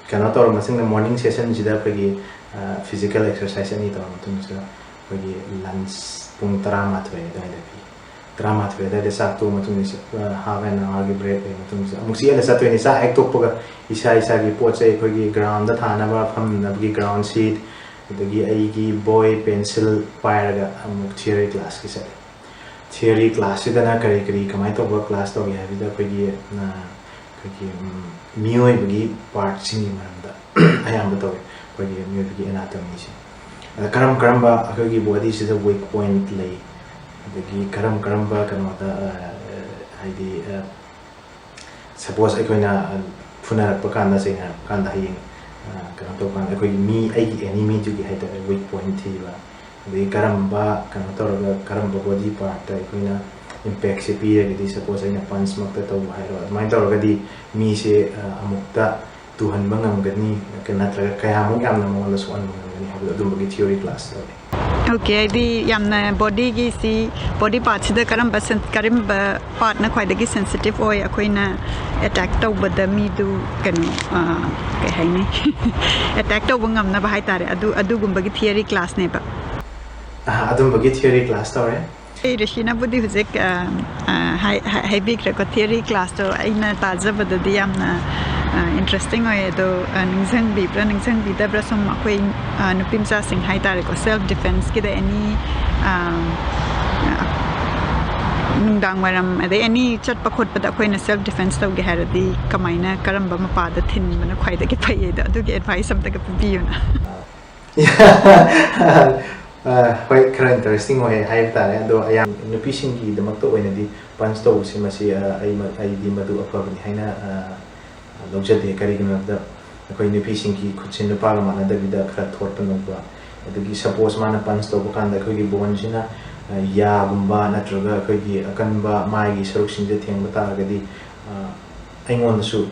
ꯀꯩꯅꯣ ꯇꯧꯔꯕ ꯃꯇꯨꯡꯗ ꯃꯣꯔꯅꯤꯡ ꯁꯦꯁꯟꯁꯤꯗ ꯑꯩꯈꯣꯏꯒꯤ, ꯑ, ꯐꯤꯖꯤꯀꯦꯜ ꯑꯦꯛꯁꯔꯁꯥꯏꯁ ꯑꯅꯤ ꯇꯧꯔꯕ ꯃꯇꯨꯡꯁꯤꯗ ꯑꯩꯈꯣꯏꯒꯤ ꯂꯟꯁ ꯄꯨꯡ ꯇꯔꯥꯃꯥꯊꯣꯏ ꯑꯗꯨꯋꯥꯏꯗ ꯄꯤ꯫ ꯇꯔꯥꯃꯥꯊꯣꯏ ꯑꯗꯨꯋꯥꯏꯗ ꯆꯥꯛ ꯇꯣꯛꯑ ꯃꯇꯨꯡꯗ, ꯑ, ꯍꯥꯐ ꯑꯦꯟ ꯑꯋꯥꯔꯒꯤ ꯕ꯭ꯔꯦꯛ ꯂꯩꯕ ꯃꯇꯨꯡꯁꯤꯗ ꯑꯃꯨꯛ ꯆꯦꯜꯂ ꯆꯠꯇꯣꯏꯅꯤ꯫ ꯆꯥꯛ ꯍꯦꯛ ꯇꯣꯛꯄꯒ ꯏꯁꯥ ꯏꯁꯥꯒꯤ ꯄꯣꯠ ꯆꯩ ꯑꯩꯈꯣꯏꯒꯤ ꯒ꯭ꯔꯥꯎꯟꯗ ꯊꯥꯅꯕ ꯐꯝꯅꯕꯒꯤ ꯒ꯭ꯔꯥꯎꯟ ꯁꯤꯠ, ꯑꯗꯒꯤ ꯑꯩꯒꯤ ꯕꯣꯏ, ꯄꯦꯟꯁꯤꯜ ꯄꯥꯏꯔꯒ ꯑꯃꯨꯛ ꯊꯤꯑꯣꯔꯤ ꯀ꯭ꯂꯥꯁꯀꯤ ꯆꯠꯂꯦ꯫ Theory class ꯁꯤꯗꯅ ꯀꯔꯤ ꯀꯔꯤ ꯀꯃꯥꯏꯅ ꯇꯧꯕ class ꯇꯧꯏ ꯍꯥꯏꯕꯗ ꯑꯩꯈꯣꯏꯒꯤ ꯑꯩꯈꯣꯏꯒꯤ ꯃꯤꯑꯣꯏꯕꯒꯤ part ꯁꯤꯡꯒꯤ ꯃꯔꯝꯗ ꯑꯌꯥꯝꯕ ꯇꯧꯏ꯫ ꯑꯩꯈꯣꯏꯒꯤ ꯃꯤꯑꯣꯏꯕꯒꯤ anatomy ꯁꯦ, ꯑꯗ ꯀꯔꯝ ꯀꯔꯝꯕ ꯑꯩꯈꯣꯏꯒꯤ body ꯁꯤꯗ weak point ꯂꯩ, ꯑꯗꯒꯤ ꯀꯔꯝ ꯀꯔꯝꯕ ꯀꯩꯅꯣꯗ ꯍꯥꯏꯗꯤ suppose ꯑꯩꯈꯣꯏꯅ ꯐꯨꯅꯔꯛꯄ ꯀꯥꯟꯗ, ꯆꯩꯅꯔꯛꯄ ꯀꯥꯟꯗ, ꯍꯌꯦꯡ ꯀꯩꯅꯣ ꯇꯧꯕ ꯀꯥꯟꯗ ꯑꯩꯈꯣꯏꯒꯤ ꯃꯤ, ꯑꯩꯒꯤ enemy ꯗꯨꯒꯤ ꯍꯥꯏꯇꯥꯔꯦ, weak point ꯊꯤꯕ, ꯑꯗꯒꯤ ꯀꯔꯝꯕ ꯀꯩꯅꯣ ꯇꯧꯔꯒ ꯀꯔꯝꯕ body part ꯇ ꯑꯩꯈꯣꯏꯅ impact ꯁꯦ ꯄꯤꯔꯒꯗꯤ, suppose ꯑꯩꯅ punch ꯃꯛꯇ ꯇꯧꯕ ꯍꯥꯏꯔꯣ, ꯑꯗꯨꯃꯥꯏꯅ ꯇꯧꯔꯒꯗꯤ ꯃꯤꯁꯦ ꯑꯃꯨꯛꯇ ꯇꯨꯍꯟꯕ ꯉꯝꯒꯅꯤ, ꯅꯠꯇ꯭ꯔꯒ ꯀꯌꯥꯃꯨꯛ ꯌꯥꯝꯅ ꯃꯉꯣꯟꯗ ꯁꯣꯛꯍꯟꯕ ꯉꯝꯒꯅꯤ ꯍꯥꯏꯕꯗꯣ, ꯑꯗꯨꯝꯕꯒꯤ theory class ꯇꯧꯋꯤ꯫ Okay, ꯍꯥꯏꯗꯤ ꯌꯥꯝꯅ body ꯒꯤ ꯁꯤ, body part ꯁꯤꯗ ꯀꯔꯝꯕ ꯀꯔꯝꯕ part ꯅ ꯈ꯭ꯋꯥꯏꯗꯒꯤ sensitive ꯑꯣꯏ, ꯑꯩꯈꯣꯏꯅ attack ꯇꯧꯕꯗ ꯃꯤꯗꯨ ꯀꯩꯅꯣ ꯀꯩ ꯍꯥꯏꯅꯤ, attack ꯇꯧꯕ ꯉꯝꯅꯕ ꯍꯥꯏꯇꯥꯔꯦ, ꯑꯗꯨ ꯑꯗꯨꯒꯨꯝꯕꯒꯤ theory class ꯅꯦꯕ꯫ ꯑꯗꯨꯝꯕꯒꯤ theory class ꯇꯧꯔꯦ꯫ ꯑꯩ ꯔꯤꯁꯤꯅꯕꯨꯗꯤ ꯍꯧꯖꯤꯛ ꯍꯥꯏꯕꯤꯈ꯭ꯔꯦꯀꯣ, theory class ꯇꯣ ꯑꯩꯅ ꯇꯥꯖꯕꯗꯗꯤ ꯌꯥꯝꯅ interesting ꯑꯣꯏ꯫ ꯑꯗꯣ ꯅꯤꯡꯁꯤꯡꯕꯤꯕ꯭ꯔꯥ ꯅꯤꯡꯁꯤꯡꯕꯤꯗꯕ꯭ꯔꯥ, ꯁꯨꯝ ꯑꯩꯈꯣꯏ ꯅꯨꯄꯤ ꯃꯆꯥꯁꯤꯡ ꯍꯥꯏꯇꯥꯔꯦꯀꯣ, self defence ꯀꯤꯗ any ꯅꯨꯡꯗꯥꯡ ꯋꯥꯏꯔꯝ ꯑꯗꯩ any ꯆꯠꯄ ꯈꯣꯠꯄꯗ ꯑꯩꯈꯣꯏꯅ self defence ꯇꯧꯒꯦ ꯍꯥꯏꯔꯗꯤ ꯀꯃꯥꯏꯅ, ꯀꯔꯝꯕ ꯃꯄꯥꯗ ꯊꯤꯟꯕꯅ ꯈ꯭ꯋꯥꯏꯗꯒꯤ ꯐꯩ ꯍꯥꯏꯗꯣ, ꯑꯗꯨꯒꯤ advice ꯑꯝꯇꯒ ꯄꯤꯕꯤꯌꯨꯅ꯫ ꯍꯣꯏ, ꯈꯔ interesting ꯑꯣꯏ ꯍꯥꯏꯕ ꯇꯥꯔꯦ꯫ ꯑꯗꯣ ꯑꯌꯥꯝ ꯅꯨꯄꯤꯁꯤꯡꯒꯤꯗꯃꯛꯇ ꯑꯣꯏꯅꯗꯤ punch ꯇꯧꯕꯁꯤ, ꯃꯁꯤ ꯑꯩ ꯑꯩꯗꯤ ꯃꯗꯨ ꯑꯐꯕꯅꯤ ꯍꯥꯏꯅ ꯂꯧꯖꯗꯦ꯫ ꯀꯔꯤꯒꯤꯅꯣ ꯍꯥꯏꯕꯗ, ꯑꯩꯈꯣꯏ ꯅꯨꯄꯤꯁꯤꯡꯒꯤ ꯈꯨꯠꯁꯦ ꯅꯨꯄꯥꯒ ꯃꯥꯟꯅꯗꯕꯤꯗ ꯈꯔ ꯊꯣꯠꯄ ꯅꯧꯕ, ꯑꯗꯒꯤ suppose ꯃꯥꯅ punch ꯇꯧꯕ ꯀꯥꯟꯗ ꯑꯩꯈꯣꯏꯒꯤ bone ꯁꯤꯅ ꯌꯥꯒꯨꯝꯕ ꯅꯠꯇ꯭ꯔꯒ ꯑꯩꯈꯣꯏꯒꯤ ꯑꯀꯟꯕ ꯃꯥꯏꯒꯤ ꯁꯔꯨꯛꯁꯤꯡꯁꯦ ꯊꯦꯡꯕ ꯇꯥꯔꯒꯗꯤ ꯑꯩꯉꯣꯟꯗꯁꯨ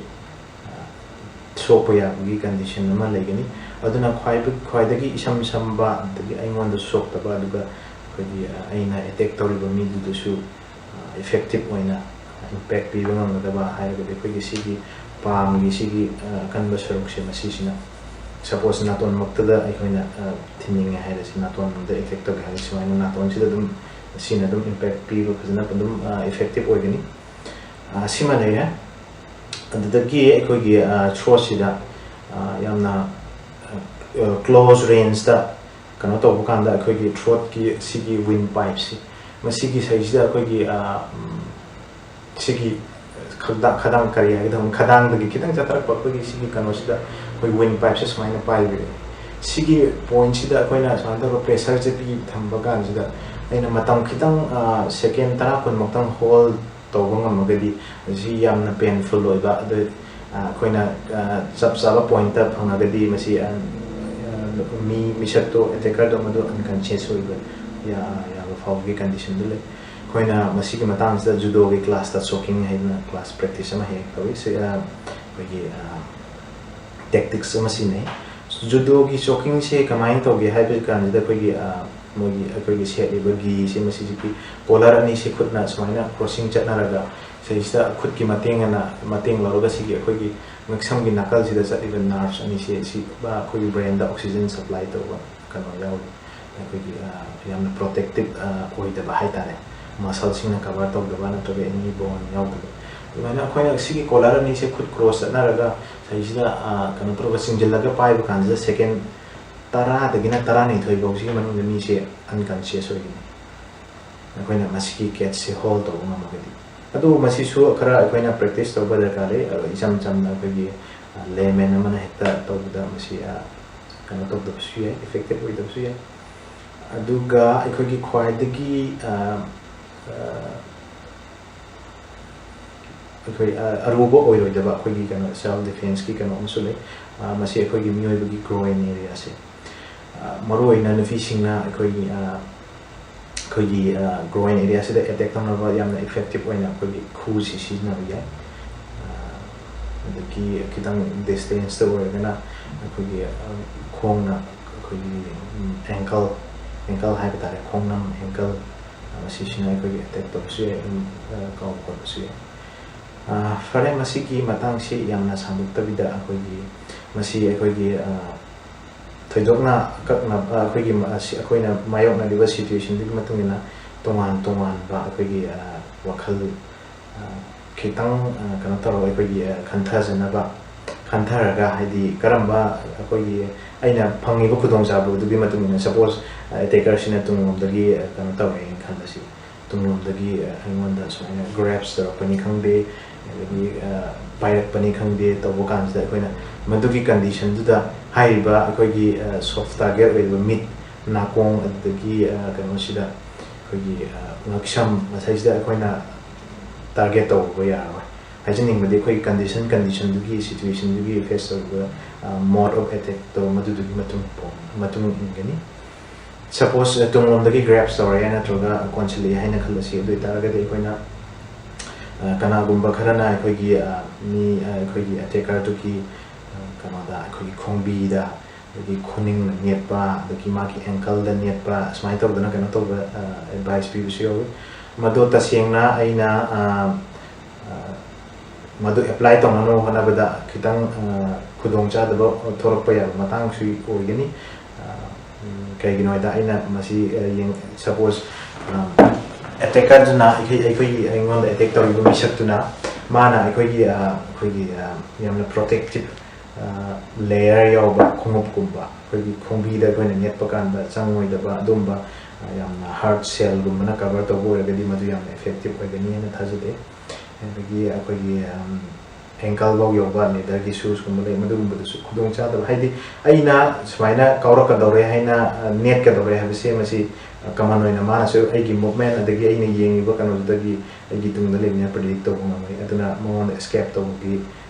ꯁꯣꯛꯄ ꯌꯥꯕꯒꯤ condition ꯑꯃ ꯂꯩꯒꯅꯤ꯫ ꯑꯗꯨꯅ ꯈ꯭ꯋꯥꯏ ꯈ꯭ꯋꯥꯏꯗꯒꯤ ꯏꯁꯝ ꯁꯝꯕ, ꯑꯗꯒꯤ ꯑꯩꯉꯣꯟꯗ ꯁꯣꯛꯇꯕ, ꯑꯗꯨꯒ ꯑꯩꯈꯣꯏꯒꯤ ꯑꯩꯅ attack ꯇꯧꯔꯤꯕ ꯃꯤꯗꯨꯗꯁꯨ effective ꯑꯣꯏꯅ impact ꯄꯤꯕ ꯉꯝꯒꯗꯕ ꯍꯥꯏꯔꯒꯗꯤ, ꯑꯩꯈꯣꯏꯒꯤ ꯁꯤꯒꯤ palm ꯒꯤ ꯁꯤꯒꯤ ꯑꯀꯟꯕ ꯁꯔꯨꯛꯁꯦ, ꯃꯁꯤꯁꯤꯅ, suppose ꯅꯥꯇꯣꯟꯃꯛꯇꯗ ꯑꯩꯈꯣꯏꯅ ꯊꯤꯟꯅꯤꯡꯉꯦ ꯍꯥꯏꯔꯁꯤ, ꯅꯥꯇꯣꯟꯗ effect ꯇꯧꯒꯦ ꯍꯥꯏꯔꯁꯤ, ꯁꯨꯃꯥꯏꯅ ꯅꯥꯇꯣꯟꯁꯤꯗ ꯑꯗꯨꯝ, ꯁꯤꯅ ꯑꯗꯨꯝ impact ꯄꯤꯕ ꯐꯖꯅ ꯑꯗꯨꯝ effective ꯑꯣꯏꯒꯅꯤ꯫ ꯁꯤꯃ ꯂꯩꯔꯦ꯫ ꯑꯗꯨꯗꯒꯤ ꯑꯩꯈꯣꯏꯒꯤ throat ꯁꯤꯗ ꯌꯥꯝꯅ close range ꯇ ꯀꯩꯅꯣ ꯇꯧꯕ ꯀꯥꯟꯗ, ꯑꯩꯈꯣꯏꯒꯤ throat ꯀꯤ ꯁꯤꯒꯤ windpipe ꯁꯤ, ꯃꯁꯤꯒꯤ ꯁꯩꯁꯤꯗ ꯑꯩꯈꯣꯏꯒꯤ, ꯑ, ꯎꯝ, ꯁꯤꯒꯤ ꯈꯗꯥ-, ꯈꯗꯥꯡ ꯀꯔꯤ ꯍꯥꯏꯒꯗꯕꯅꯣ, ꯈꯗꯥꯡꯗꯒꯤ ꯈꯤꯇꯪ ꯆꯠꯊꯔꯛꯄ ꯑꯩꯈꯣꯏꯒꯤ ꯁꯤꯒꯤ ꯀꯩꯅꯣꯁꯤꯗ ꯑꯩꯈꯣꯏ wind pipeꯁꯦ ꯁꯨꯃꯥꯏꯅ ꯄꯥꯏꯕꯤꯔꯦ꯫ ꯁꯤꯒꯤ pointꯁꯤꯗ ꯑꯩꯈꯣꯏꯅ ꯁꯨꯃꯥꯏꯅ ꯇꯧꯔꯒ pressureꯁꯦ ꯄꯤ ꯊꯝꯕ ꯀꯥꯟꯁꯤꯗ ꯑꯩꯅ ꯃꯇꯝ ꯈꯤꯇꯪ, ꯑ, second ꯇꯔꯥ ꯀꯨꯟꯃꯨꯛꯇꯪ hold ꯇꯧꯕ ꯉꯝꯃꯒꯗꯤ ꯁꯤ ꯌꯥꯝꯅ painful ꯑꯣꯏꯕ, ꯑꯗꯨ, ꯑ, ꯑꯩꯈꯣꯏꯅ, ꯑ, ꯆꯞ ꯆꯥꯕ pointꯇ ꯐꯪꯉꯒꯗꯤ ꯃꯁꯤ, ꯑ, ꯑ, ꯃꯤ, ꯃꯤꯁꯛꯇꯣ, attackerꯗꯣ ꯃꯗꯨ unconscious ꯑꯣꯏꯕ ꯌꯥ-, ꯌꯥꯕ ꯐꯥꯎꯕꯒꯤ conditionꯗ ꯂꯩ꯫ ꯑꯩꯈꯣꯏꯅ ꯃꯁꯤꯒꯤ ꯃꯇꯥꯡꯁꯤꯗ judoꯒꯤ classꯇ choking ꯍꯥꯏꯗꯅ class practice ꯑꯃ ꯍꯦꯛ ꯇꯧꯏ꯫ ꯁꯤ, ꯑ, ꯑꯩꯈꯣꯏꯒꯤ, ꯑ, tactics ꯑꯃ ꯁꯤꯖꯤꯟꯅꯩ꯫ Judoꯒꯤ chokingꯁꯦ ꯀꯃꯥꯏꯅ ꯇꯧꯒꯦ ꯍꯥꯏꯕ ꯀꯥꯟꯁꯤꯗ ꯑꯩꯈꯣꯏꯒꯤ, ꯑ, ꯃꯣꯏꯒꯤ, ꯑꯩꯈꯣꯏꯒꯤ ꯁꯦꯠꯂꯤꯕ giꯁꯦ ꯃꯁꯤꯁꯤꯒꯤ collar ꯑꯅꯤꯁꯤ ꯈꯨꯠꯅ ꯁꯨꯃꯥꯏꯅ crossing ꯆꯠꯅꯔꯒ ꯁꯤꯁꯤꯗ ꯈꯨꯠꯀꯤ ꯃꯇꯦꯡ ꯑꯅ, ꯃꯇꯦꯡ ꯂꯧꯔꯒ ꯁꯤꯒꯤ ꯑꯩꯈꯣꯏꯒꯤ ꯉꯛꯁꯝꯒꯤ ꯅꯥꯀꯜꯁꯤꯗ ꯆꯠꯂꯤꯕ nerves ꯑꯅꯤꯁꯦ ꯁꯤ, ꯑ, ꯑꯩꯈꯣꯏꯒꯤ brainꯗ oxygen supply ꯇꯧꯕ ꯀꯩꯅꯣ ꯌꯥꯎꯔꯤ꯫ ꯑꯩꯈꯣꯏꯒꯤ, ꯑ, ꯌꯥꯝꯅ protective, ꯑ, ꯑꯣꯏꯗꯕ ꯍꯥꯏꯇꯥꯔꯦ꯫ Muscleꯁꯤꯡꯅ cover ꯇꯧꯗꯕ ꯅꯠꯇ꯭ꯔꯒ any bone ꯌꯥꯎꯗꯕ꯫ ꯑꯗꯨꯃꯥꯏꯅ ꯑꯩꯈꯣꯏꯅ ꯁꯤꯒꯤ collar ꯑꯅꯤꯁꯦ ꯈꯨꯠ cross ꯆꯠꯅꯔꯒ ꯁꯤꯁꯤꯗ, ꯑ, ꯀꯩꯅꯣ ꯇꯧꯔꯒ ꯆꯤꯡꯁꯤꯜꯂꯒ ꯄꯥꯏꯕ ꯀꯥꯟꯁꯤꯗ second ꯇꯔꯥꯗꯒꯤꯅ ꯇꯔꯥꯅꯤꯊꯣꯏ ꯐꯥꯎꯁꯤꯒꯤ ꯃꯅꯨꯡꯗ ꯃꯤꯁꯦ unconscious ꯑꯣꯏꯒꯅꯤ, ꯑꯩꯈꯣꯏꯅ ꯃꯁꯤꯒꯤ catchꯁꯦ hold ꯇꯧꯕ ꯉꯝꯃꯒꯗꯤ꯫ ꯑꯗꯨ ꯃꯁꯤꯁꯨ ꯈꯔ ꯑꯩꯈꯣꯏꯅ practice ꯇꯧꯕ ꯗꯔꯀꯥꯔ ꯂꯩ꯫ ꯑꯗꯣ ꯏꯆꯝ ꯆꯝꯅ ꯑꯩꯈꯣꯏꯒꯤ, ꯑ, layman ꯑꯃꯅ ꯍꯦꯛꯇ ꯇꯧꯕꯗ ꯃꯁꯤ, ꯑ, ꯀꯩꯅꯣ ꯇꯧꯗꯕꯁꯨ ꯌꯥꯏ, effective ꯑꯣꯏꯗꯕꯁꯨ ꯌꯥꯏ꯫ ꯑꯗꯨꯒ ꯑꯩꯈꯣꯏꯒꯤ ꯈ꯭ꯋꯥꯏꯗꯒꯤ, ꯑ, ꯑ, ꯑꯩꯈꯣꯏ, ꯑ, ꯑꯔꯨꯕ ꯑꯣꯏꯔꯣꯏꯗꯕ ꯑꯩꯈꯣꯏꯒꯤ ꯀꯩꯅꯣ self defenceꯀꯤ ꯀꯩꯅꯣ ꯑꯃꯁꯨ ꯂꯩ꯫ ꯑ, ꯃꯁꯤ ꯑꯩꯈꯣꯏꯒꯤ ꯃꯤꯑꯣꯏꯕꯒꯤ groin areaꯁꯦ꯫ ꯑ, ꯃꯔꯨꯑꯣꯏꯅ ꯅꯨꯄꯤꯁꯤꯡꯅ ꯑꯩꯈꯣꯏꯒꯤ, ꯑ, ꯑꯩꯈꯣꯏꯒꯤ, ꯑ, groin areaꯁꯤꯗ attack ꯇꯧꯅꯕ ꯌꯥꯝꯅ effective ꯑꯣꯏꯅ ꯑꯩꯈꯣꯏꯒꯤ ꯈꯨꯁꯤ ꯁꯤꯖꯤꯟꯅꯕ ꯌꯥꯏ꯫ ꯑ, ꯑꯗꯒꯤ ꯈꯤꯇꯪ distanceꯇ ꯑꯣꯏꯔꯒꯅ ꯑꯩꯈꯣꯏꯒꯤ, ꯑ, ꯈꯣꯡꯅ ꯑꯩꯈꯣꯏꯒꯤ, ꯎꯝ, ankle, ankle ꯍꯥꯏꯕ ꯇꯥꯔꯦ, ꯈꯣꯡꯅꯝ, ankle, ꯑ, ꯃꯁꯤꯁꯤꯅ ꯑꯩꯈꯣꯏꯒꯤ attack ꯇꯧꯕꯁꯨ ꯌꯥꯏ, ꯑꯗꯨꯝ, ꯑ, ꯀꯥꯎꯕ ꯈꯣꯠꯄꯁꯨ ꯌꯥꯏ꯫ ꯑ, ꯐꯔꯦ, ꯃꯁꯤꯒꯤ ꯃꯇꯥꯡꯁꯤ ꯌꯥꯝꯅ ꯁꯥꯡꯗꯣꯛꯇꯕꯤꯗ ꯑꯩꯈꯣꯏꯒꯤ ꯃꯁꯤ ꯑꯩꯈꯣꯏꯒꯤ, ꯑ, ꯊꯣꯏꯗꯣꯛꯅ ꯑꯀꯛꯅꯕ ꯑꯩꯈꯣꯏꯒꯤ ꯃ-, ꯑꯁꯤ ꯑꯩꯈꯣꯏꯅ ꯃꯥꯌꯣꯛꯅꯔꯤꯕ situationꯗꯨꯒꯤ ꯃꯇꯨꯡ ꯏꯟꯅ ꯇꯣꯉꯥꯟ ꯇꯣꯉꯥꯟꯕ ꯑꯩꯈꯣꯏꯒꯤ, ꯑ, ꯋꯥꯈꯜ, ꯑ, ꯈꯤꯇꯪ, ꯑ, ꯀꯩꯅꯣ ꯇꯧꯔꯒ ꯑꯩꯈꯣꯏꯒꯤ, ꯑ, ꯈꯟꯊꯖꯅꯕ, ꯈꯟꯊꯔꯒ ꯍꯥꯏꯗꯤ ꯀꯔꯝꯕ ꯑꯩꯈꯣꯏꯒꯤ ꯑꯩꯅ ꯐꯪꯉꯤꯕ ꯈꯨꯗꯣꯡꯆꯥꯕꯗꯨꯒꯤ ꯃꯇꯨꯡ ꯏꯟꯅ, suppose, ꯑ, attackerꯁꯤꯅ ꯇꯨꯡꯂꯣꯝꯗꯒꯤ, ꯑ, ꯀꯩꯅꯣ ꯇꯧꯔꯦꯅ ꯈꯜꯂꯁꯤ꯫ ꯇꯨꯡꯂꯣꯝꯗꯒꯤ ꯑꯩꯉꯣꯟꯗ ꯁꯨꯃꯥꯏꯅ ꯒ꯭ꯔꯦꯞꯁ ꯇꯧꯔꯛꯄꯅꯤ ꯈꯪꯗꯦ, ꯑꯗꯒꯤ ꯄꯥꯏꯔꯛꯄꯅꯤ ꯈꯪꯗꯦ ꯇꯧꯕ ꯀꯥꯟꯁꯤꯗ ꯑꯩꯈꯣꯏꯅ ꯃꯗꯨꯒꯤ ꯀꯟꯗꯤꯁꯟꯗꯨꯗ ꯍꯥꯏꯔꯤꯕ ꯑꯩꯈꯣꯏꯒꯤ ꯁꯣꯐ ꯇꯥꯔꯒꯦꯠ ꯑꯣꯏꯔꯤꯕ ꯃꯤꯠ, ꯅꯥꯀꯣꯡ, ꯑꯗꯨꯗꯒꯤ ꯀꯩꯅꯣꯁꯤꯗ ꯑꯩꯈꯣꯏꯒꯤ ꯉꯛꯁꯝ ꯃꯁꯩꯁꯤꯗ ꯑꯩꯈꯣꯏꯅ ꯇꯥꯔꯒꯦꯠ ꯇꯧꯕ ꯌꯥꯔꯣꯏ꯫ ꯍꯥꯏꯖꯅꯤꯡꯕꯗꯤ ꯑꯩꯈꯣꯏꯒꯤ ꯀꯟꯗꯤꯁꯟ ꯀꯟꯗꯤꯁꯟꯗꯨꯒꯤ ꯁꯤꯆꯨꯋꯦꯁꯟꯗꯨꯒꯤ ꯐꯦꯁ ꯇꯧꯔꯤꯕ ꯃꯣꯗ ꯑꯣꯐ ꯑꯦꯇꯦꯛ ꯇꯧꯕ ꯃꯗꯨꯗꯨꯒꯤ ꯃꯇꯨꯡ ꯄꯣꯟ- ꯃꯇꯨꯡ ꯏꯟꯒꯅꯤ꯫ ꯁꯄꯣꯁ ꯇꯨꯡꯂꯣꯝꯗꯒꯤ ꯒ꯭ꯔꯦꯞꯁ ꯇꯧꯔꯛꯑꯦ ꯅꯠꯇ꯭ꯔꯒ ꯀꯣꯟꯁꯤꯜꯂꯛꯑꯦ ꯍꯥꯏꯅ ꯈꯜꯂꯁꯤ꯫ ꯑꯗꯨ ꯑꯣꯏꯇꯥꯔꯒꯗꯤ ꯑꯩꯈꯣꯏꯅ ꯀꯅꯥꯒꯨꯝꯕ ꯈꯔꯅ ꯑꯩꯈꯣꯏꯒꯤ ꯃꯤ ꯑꯩꯈꯣꯏꯒꯤ ꯑꯦꯇꯦꯀꯔꯗꯨꯒꯤ ꯀꯩꯅꯣꯗ ꯑꯩꯈꯣꯏꯒꯤ ꯈꯣꯡꯕꯤꯗ, ꯑꯗꯒꯤ ꯈꯨꯅꯤꯡꯅ ꯅꯦꯠꯄ, ꯑꯗꯒꯤ ꯃꯥꯒꯤ ꯑꯦꯡꯀꯜꯗ ꯅꯦꯠꯄ, ꯁꯨꯃꯥꯏꯅ ꯇꯧꯗꯅ ꯀꯩꯅꯣ ꯇꯧꯕ ꯑꯦꯗꯚꯥꯏꯁ ꯄꯤꯕꯁꯨ ꯌꯥꯎꯏ꯫ ꯃꯗꯣ ꯇꯁꯦꯡꯅ ꯑꯩꯅ ꯃꯗꯨ ꯑꯦꯄ꯭ꯂꯥꯏ ꯇꯧꯅꯅꯕ ꯍꯣꯠꯅꯕꯗ ꯈꯤꯇꯪ ꯈꯨꯗꯣꯡꯆꯥꯗꯕ ꯊꯣꯛꯂꯛꯄ ꯌꯥꯕ ꯃꯇꯥꯡꯁꯨ ꯑꯣꯏꯒꯅꯤ꯫ ꯀꯩꯒꯤꯅꯣ ꯍꯥꯏꯗ ꯑꯩꯅ ꯃꯁꯤ ꯁꯄꯣꯁ ꯑꯦꯇꯦꯀꯔꯗꯨꯅ ꯑꯩꯈꯣꯏ ꯑꯩꯈꯣꯏꯒꯤ ꯑꯩꯉꯣꯟꯗ ꯑꯦꯇꯦꯛ ꯇꯧꯔꯤꯕ ꯃꯤꯁꯛꯇꯨꯅ ꯃꯥꯅ ꯑꯩꯈꯣꯏꯒꯤ ꯑꯩꯈꯣꯏꯒꯤ ꯌꯥꯝꯅ ꯄ꯭ꯔꯣꯇꯦꯛꯇꯤꯞ ꯂꯦꯌꯔ ꯌꯥꯎꯕ ꯈꯣꯡꯎꯞꯀꯨꯝꯕ, ꯑꯩꯈꯣꯏꯒꯤ ꯈꯣꯡꯕꯤꯗ ꯑꯩꯈꯣꯏꯅ ꯅꯦꯠꯄ ꯀꯥꯟꯗ ꯆꯪꯉꯣꯏꯗꯕ ꯑꯗꯨꯝꯕ ꯌꯥꯝꯅ ꯍꯥꯔꯠ ꯁꯦꯜꯒꯨꯝꯕꯅ ꯀꯚꯔ ꯇꯧꯕ ꯑꯣꯏꯔꯒꯗꯤ ꯃꯗꯨ ꯌꯥꯝꯅ ꯏꯐꯦꯛꯇꯤꯞ ꯑꯣꯏꯒꯅꯤ ꯍꯥꯏꯅ ꯊꯥꯖꯗꯦ꯫ ꯑꯗꯒꯤ ꯑꯩꯈꯣꯏꯒꯤ ꯑꯦꯡꯀꯜꯐꯧ ꯌꯧꯕ ꯂꯦꯗꯔꯒꯤ ꯁꯨꯁꯀꯨꯝꯕ ꯂꯩ, ꯃꯗꯨꯒꯨꯝꯕꯗꯁꯨ ꯈꯨꯗꯣꯡꯆꯥꯗꯕ, ꯍꯥꯏꯗꯤ ꯑꯩꯅ ꯁꯨꯃꯥꯏꯅ ꯀꯥꯎꯔꯛꯀꯗꯧꯔꯦ ꯍꯥꯏꯅ ꯅꯦꯠꯀꯗꯧꯔꯦ ꯍꯥꯏꯕꯁꯦ ꯃꯁꯤ ꯀꯃꯟ ꯑꯣꯏꯅ ꯃꯥꯅꯁꯨ ꯑꯩꯒꯤ ꯃꯨꯞꯃꯦꯟ ꯑꯗꯒꯤ ꯑꯩꯅ ꯌꯦꯡꯉꯤꯕ ꯀꯩꯅꯣꯗꯨꯗꯒꯤ ꯑꯩꯒꯤ ꯇꯨꯡꯗ ꯂꯩꯕꯅꯤꯅ ꯄ꯭ꯔꯤꯗꯤꯛ ꯇꯧꯕ ꯉꯝꯃꯣꯏ꯫ ꯑꯗꯨꯅ ꯃꯉꯣꯟꯗ ꯑꯦꯁꯀꯦꯞ ꯇꯧꯕꯒꯤ